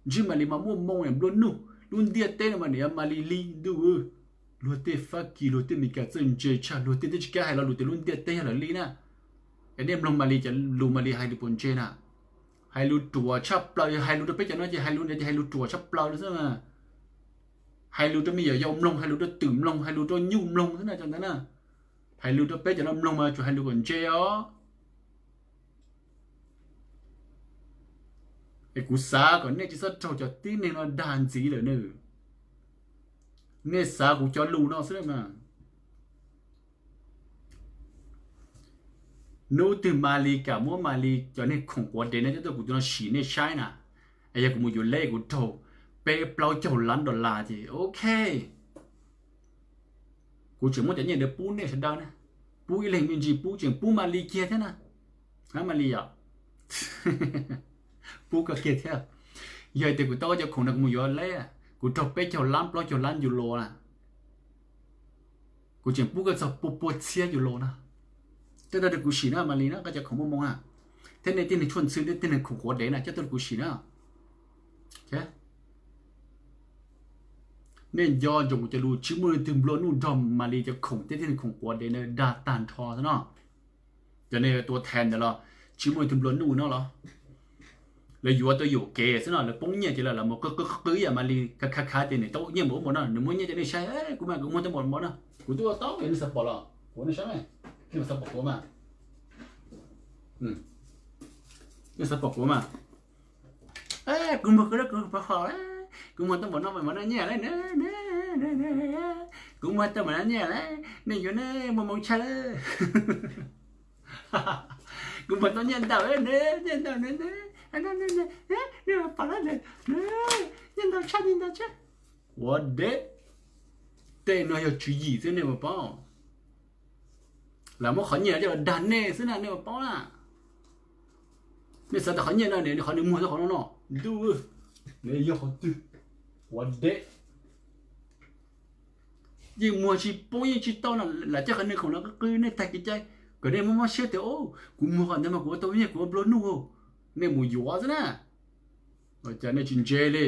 Ntsib Maly mas muaj moo nws nplua nuj, lub ntiaj teb no mas nws yog Maly li ntuj. Luag tej Fab Kis luag tej Meskas txawj ntse tshaj, luag tej twb tsis kam hais lo lus tias lub ntiaj teb yog lawv li na. Es nej mloog Maly cov lus, Maly hais lus puas ntse na? Hais lus ruam tshaj plaws, yog hais lus rau peb cov no ces hais lus ntawd ces hais lus ruam tshaj plaws li xwb na. Hais lus rau me nyuam yaus mloog, hais lus rau twm mloog, hais lus rau nyuj mloog xwb na cov ntawd na. Hais lus rau peb cov no mloog mas tsuas hais lus kom ntse os. Es kuv xav kom nej tsis txhob raug cov tib neeg no dag ntxiv lawm nawb. Nej xav kuv cov lus no xwb na. Hnub twg Malis kam muab Malis cov neeg khoom quav dev no coj tuaj kuv tus no sim nej saib na. Es yog kuv mus yuav leb kuv raug peb plaub caug lab dollar ces ok, kuv tseem muab cov nyiaj ntawd pub nej sawv daws na. Pub ib leeg me ntsis, pub tseem pub Malis kiag thiab na. Malis yom, pub koj kiag thiab. Yog tias kuv tau koj cov khoom no kuv mus yuav leb, kuv raug peb caug lab plaub caug lab yus los na, kuv tseem pub koj txog pua pua txhiab yus los na. Coj tuaj rau kuv sim na Malis na, koj cov khoom muaj moo na, thiab nej tib neeg tshuaj ntxhw, nej tib neeg khoom quav dev na, coj tuaj rau kuv sim na. Nej nco ntsoov kuv cov lus, tsis muaj leej twg nplua nuj nrog Malis cov khoom thiab tib neeg khoom quav dev na, dag tag nrho xwb no. Cov nej tua thas ntawd los tsis muaj leej twg nplua nuj no los? Lawv yuav tau yuam kev xwb no, lawv poob nyiaj ces lawv mus qw qw qw ib yam Malis khav khav tias nws tau nyiaj npaum ub npaum no, nws muaj nyiaj cov nej saib, kuv mas kuv muag tau npaum npaum no, kuv twb ua tau, nej xav pom los kuv nej saib, nej xav pom kuv mas, nej xav pom kuv mas. Kuv muag kuv, kuv pov hom, kuv muag tau npaum no npaum no nyiaj lawm, kuv muag tau npaum no nyiaj lawm, nej yuav nej muaj moo tshaj lawm. Kuv muag tau nyiaj ntau, nyiaj ntau, nej pom, nyiaj ntau tshaj, nyiaj ntau tshaj. Ua deb, tej no yog tswv yim xwb nej puas paub? Lawv muab qhov nyiaj coj los dag nej xwb na, nej puas paub na? Nej xav tias qhov nyiaj no nws qhov nws muag tau qhov no no, ntuj, nws yog qhov twg? Ua deb, yeej muag tsis poob yeej tsis tau no, lam coj qhov nws khoom no qw qw nej tag kev cai, kom nej mob mob siab tias kuv muag qhov ntawd mas kuv ua tau nyiaj kuv ua nplua nuj, nej mus yuav xwb na. Cas nej tsis ntse li?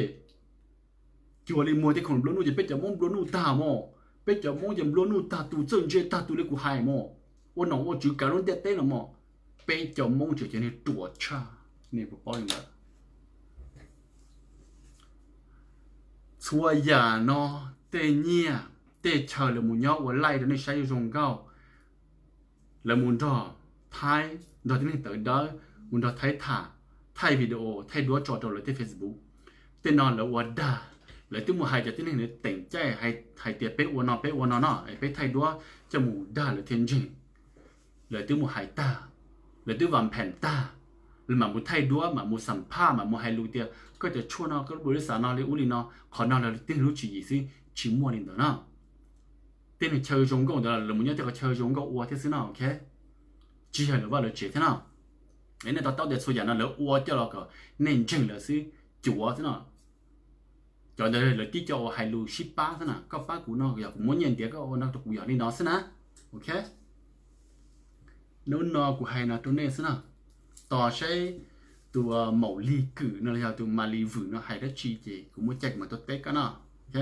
Cuag li muag tej khoom nplua nuj ces peb cov Hmoob nplua nuj tag mos, peb cov Hmoob ces nplua nuj tag tus, txawj ntse tag tus li kuv hais mos, ua nom ua tswv kav lub ntiaj teb no mos, peb cov Hmoob tseem cov niag ruam tshaj, nej puas paub li ntawd? Txhua yam no, tej nyiaj tej chaw lawv mus nyob ua laij rau nej saib zoo nkauj, lawv mus nrog Thaib, nrog tib neeg tawv dawb, mus nrog Thaib tham, thaij video, thaij duab tso rau lawv tej Facebook. Tej no lawv ua dag, lawv twb mus hais cov tib neeg ntawd teem caij hais tias peb ua no peb ua no no, peb thaij duab coj mus dag lawv thiaj ntseeg. Lawv twb mus hais tag, lawv twb vam phem tag, lawv mam mus thaij duab, mam mus xam phaj, mam mus hais lus tias koj cov tshuaj no, koj lub npaum li xav no li ub li no, qhov no lawv tib neeg lub tswv yim xwb, tsis muaj li ntawd na. Tej neeg chaw zoo nkauj ntawd lawv mus nyob tej qhov chaw zoo nkauj ua thiab xwb no, ok, tsis yog lawv vaj lawv tsev thiab no. Es nej to taub tias txhua yam no lawv ua coj los kom nej ntseeg lawv xwb, cuav xwb no. Cov ntawd lawv tib co ua hais lus sib pab xwb na, koj pab kuv no yog kuv muab nyiaj ntiav koj ua no rau kuv yog li no xwb na, ok. Hnub no kuv hais no rau nej xwb na, tos saib tus Maum Lig Kwm no los yog tus Mas Lis Vwm no hais dab tsi ces kuv muaj caij kuv mam tuaj teb koj no, ok.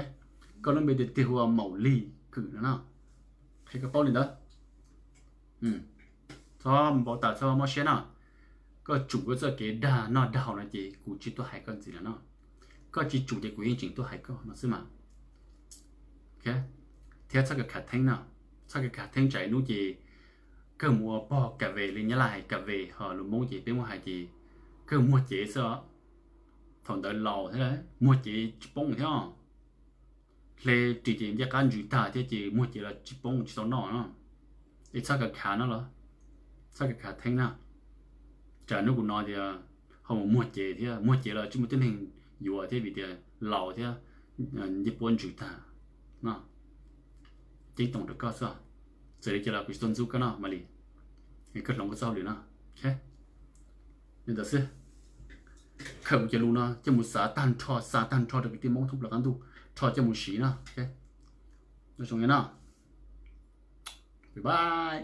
Koj lub npe tiag tiag hu ua Maum Lig Kwm no no, qhia koj paub li ntawd. Txhob npau taws txhob mob siab no, koj tsum koj txoj kev dag noj dag haus no ces kuv tsis tuaj hais koj ntxiv lawm no, koj tsis tsum ces kuv yeej tseem tuaj hais koj no xwb mas. Thiab txhob khav khav theeb no, txhob khav khav theeb tsam ib hnub ces kawg mus ua pog kas ve li nyab laj hais kas ve ho lus Hmoob ces peb muab hais ces kawg muag cev xwb os. Thaum ntawd laus thiab muag cev tsis poob thiab, hle ris ces ncej qab ntsws tag thiab ces muag cev los tsis poob tsis tau noj no. Es txhob khav khav no los, txhob khav khav theeb na. Tsam hnub kuv no tias ho mus muag cev thiab, muag cev los tsis muaj tib neeg yuav thiab vim tias laus thiab, ncej puab ntsws tag no. Ceeb toom rau koj xwb, txawm li cas los kuv tsis tau ntxub koj no Mas Lis, koj hloov koj txoj hauj lwm no. Li ntawd xwb, khaws kuv cov lus no coj mus xav tag nrho, xav tag nrho rau kwv tij Hmoob thoob plaws qab ntuj, rho coj mus siv no. Nyob zoo no, bye bye.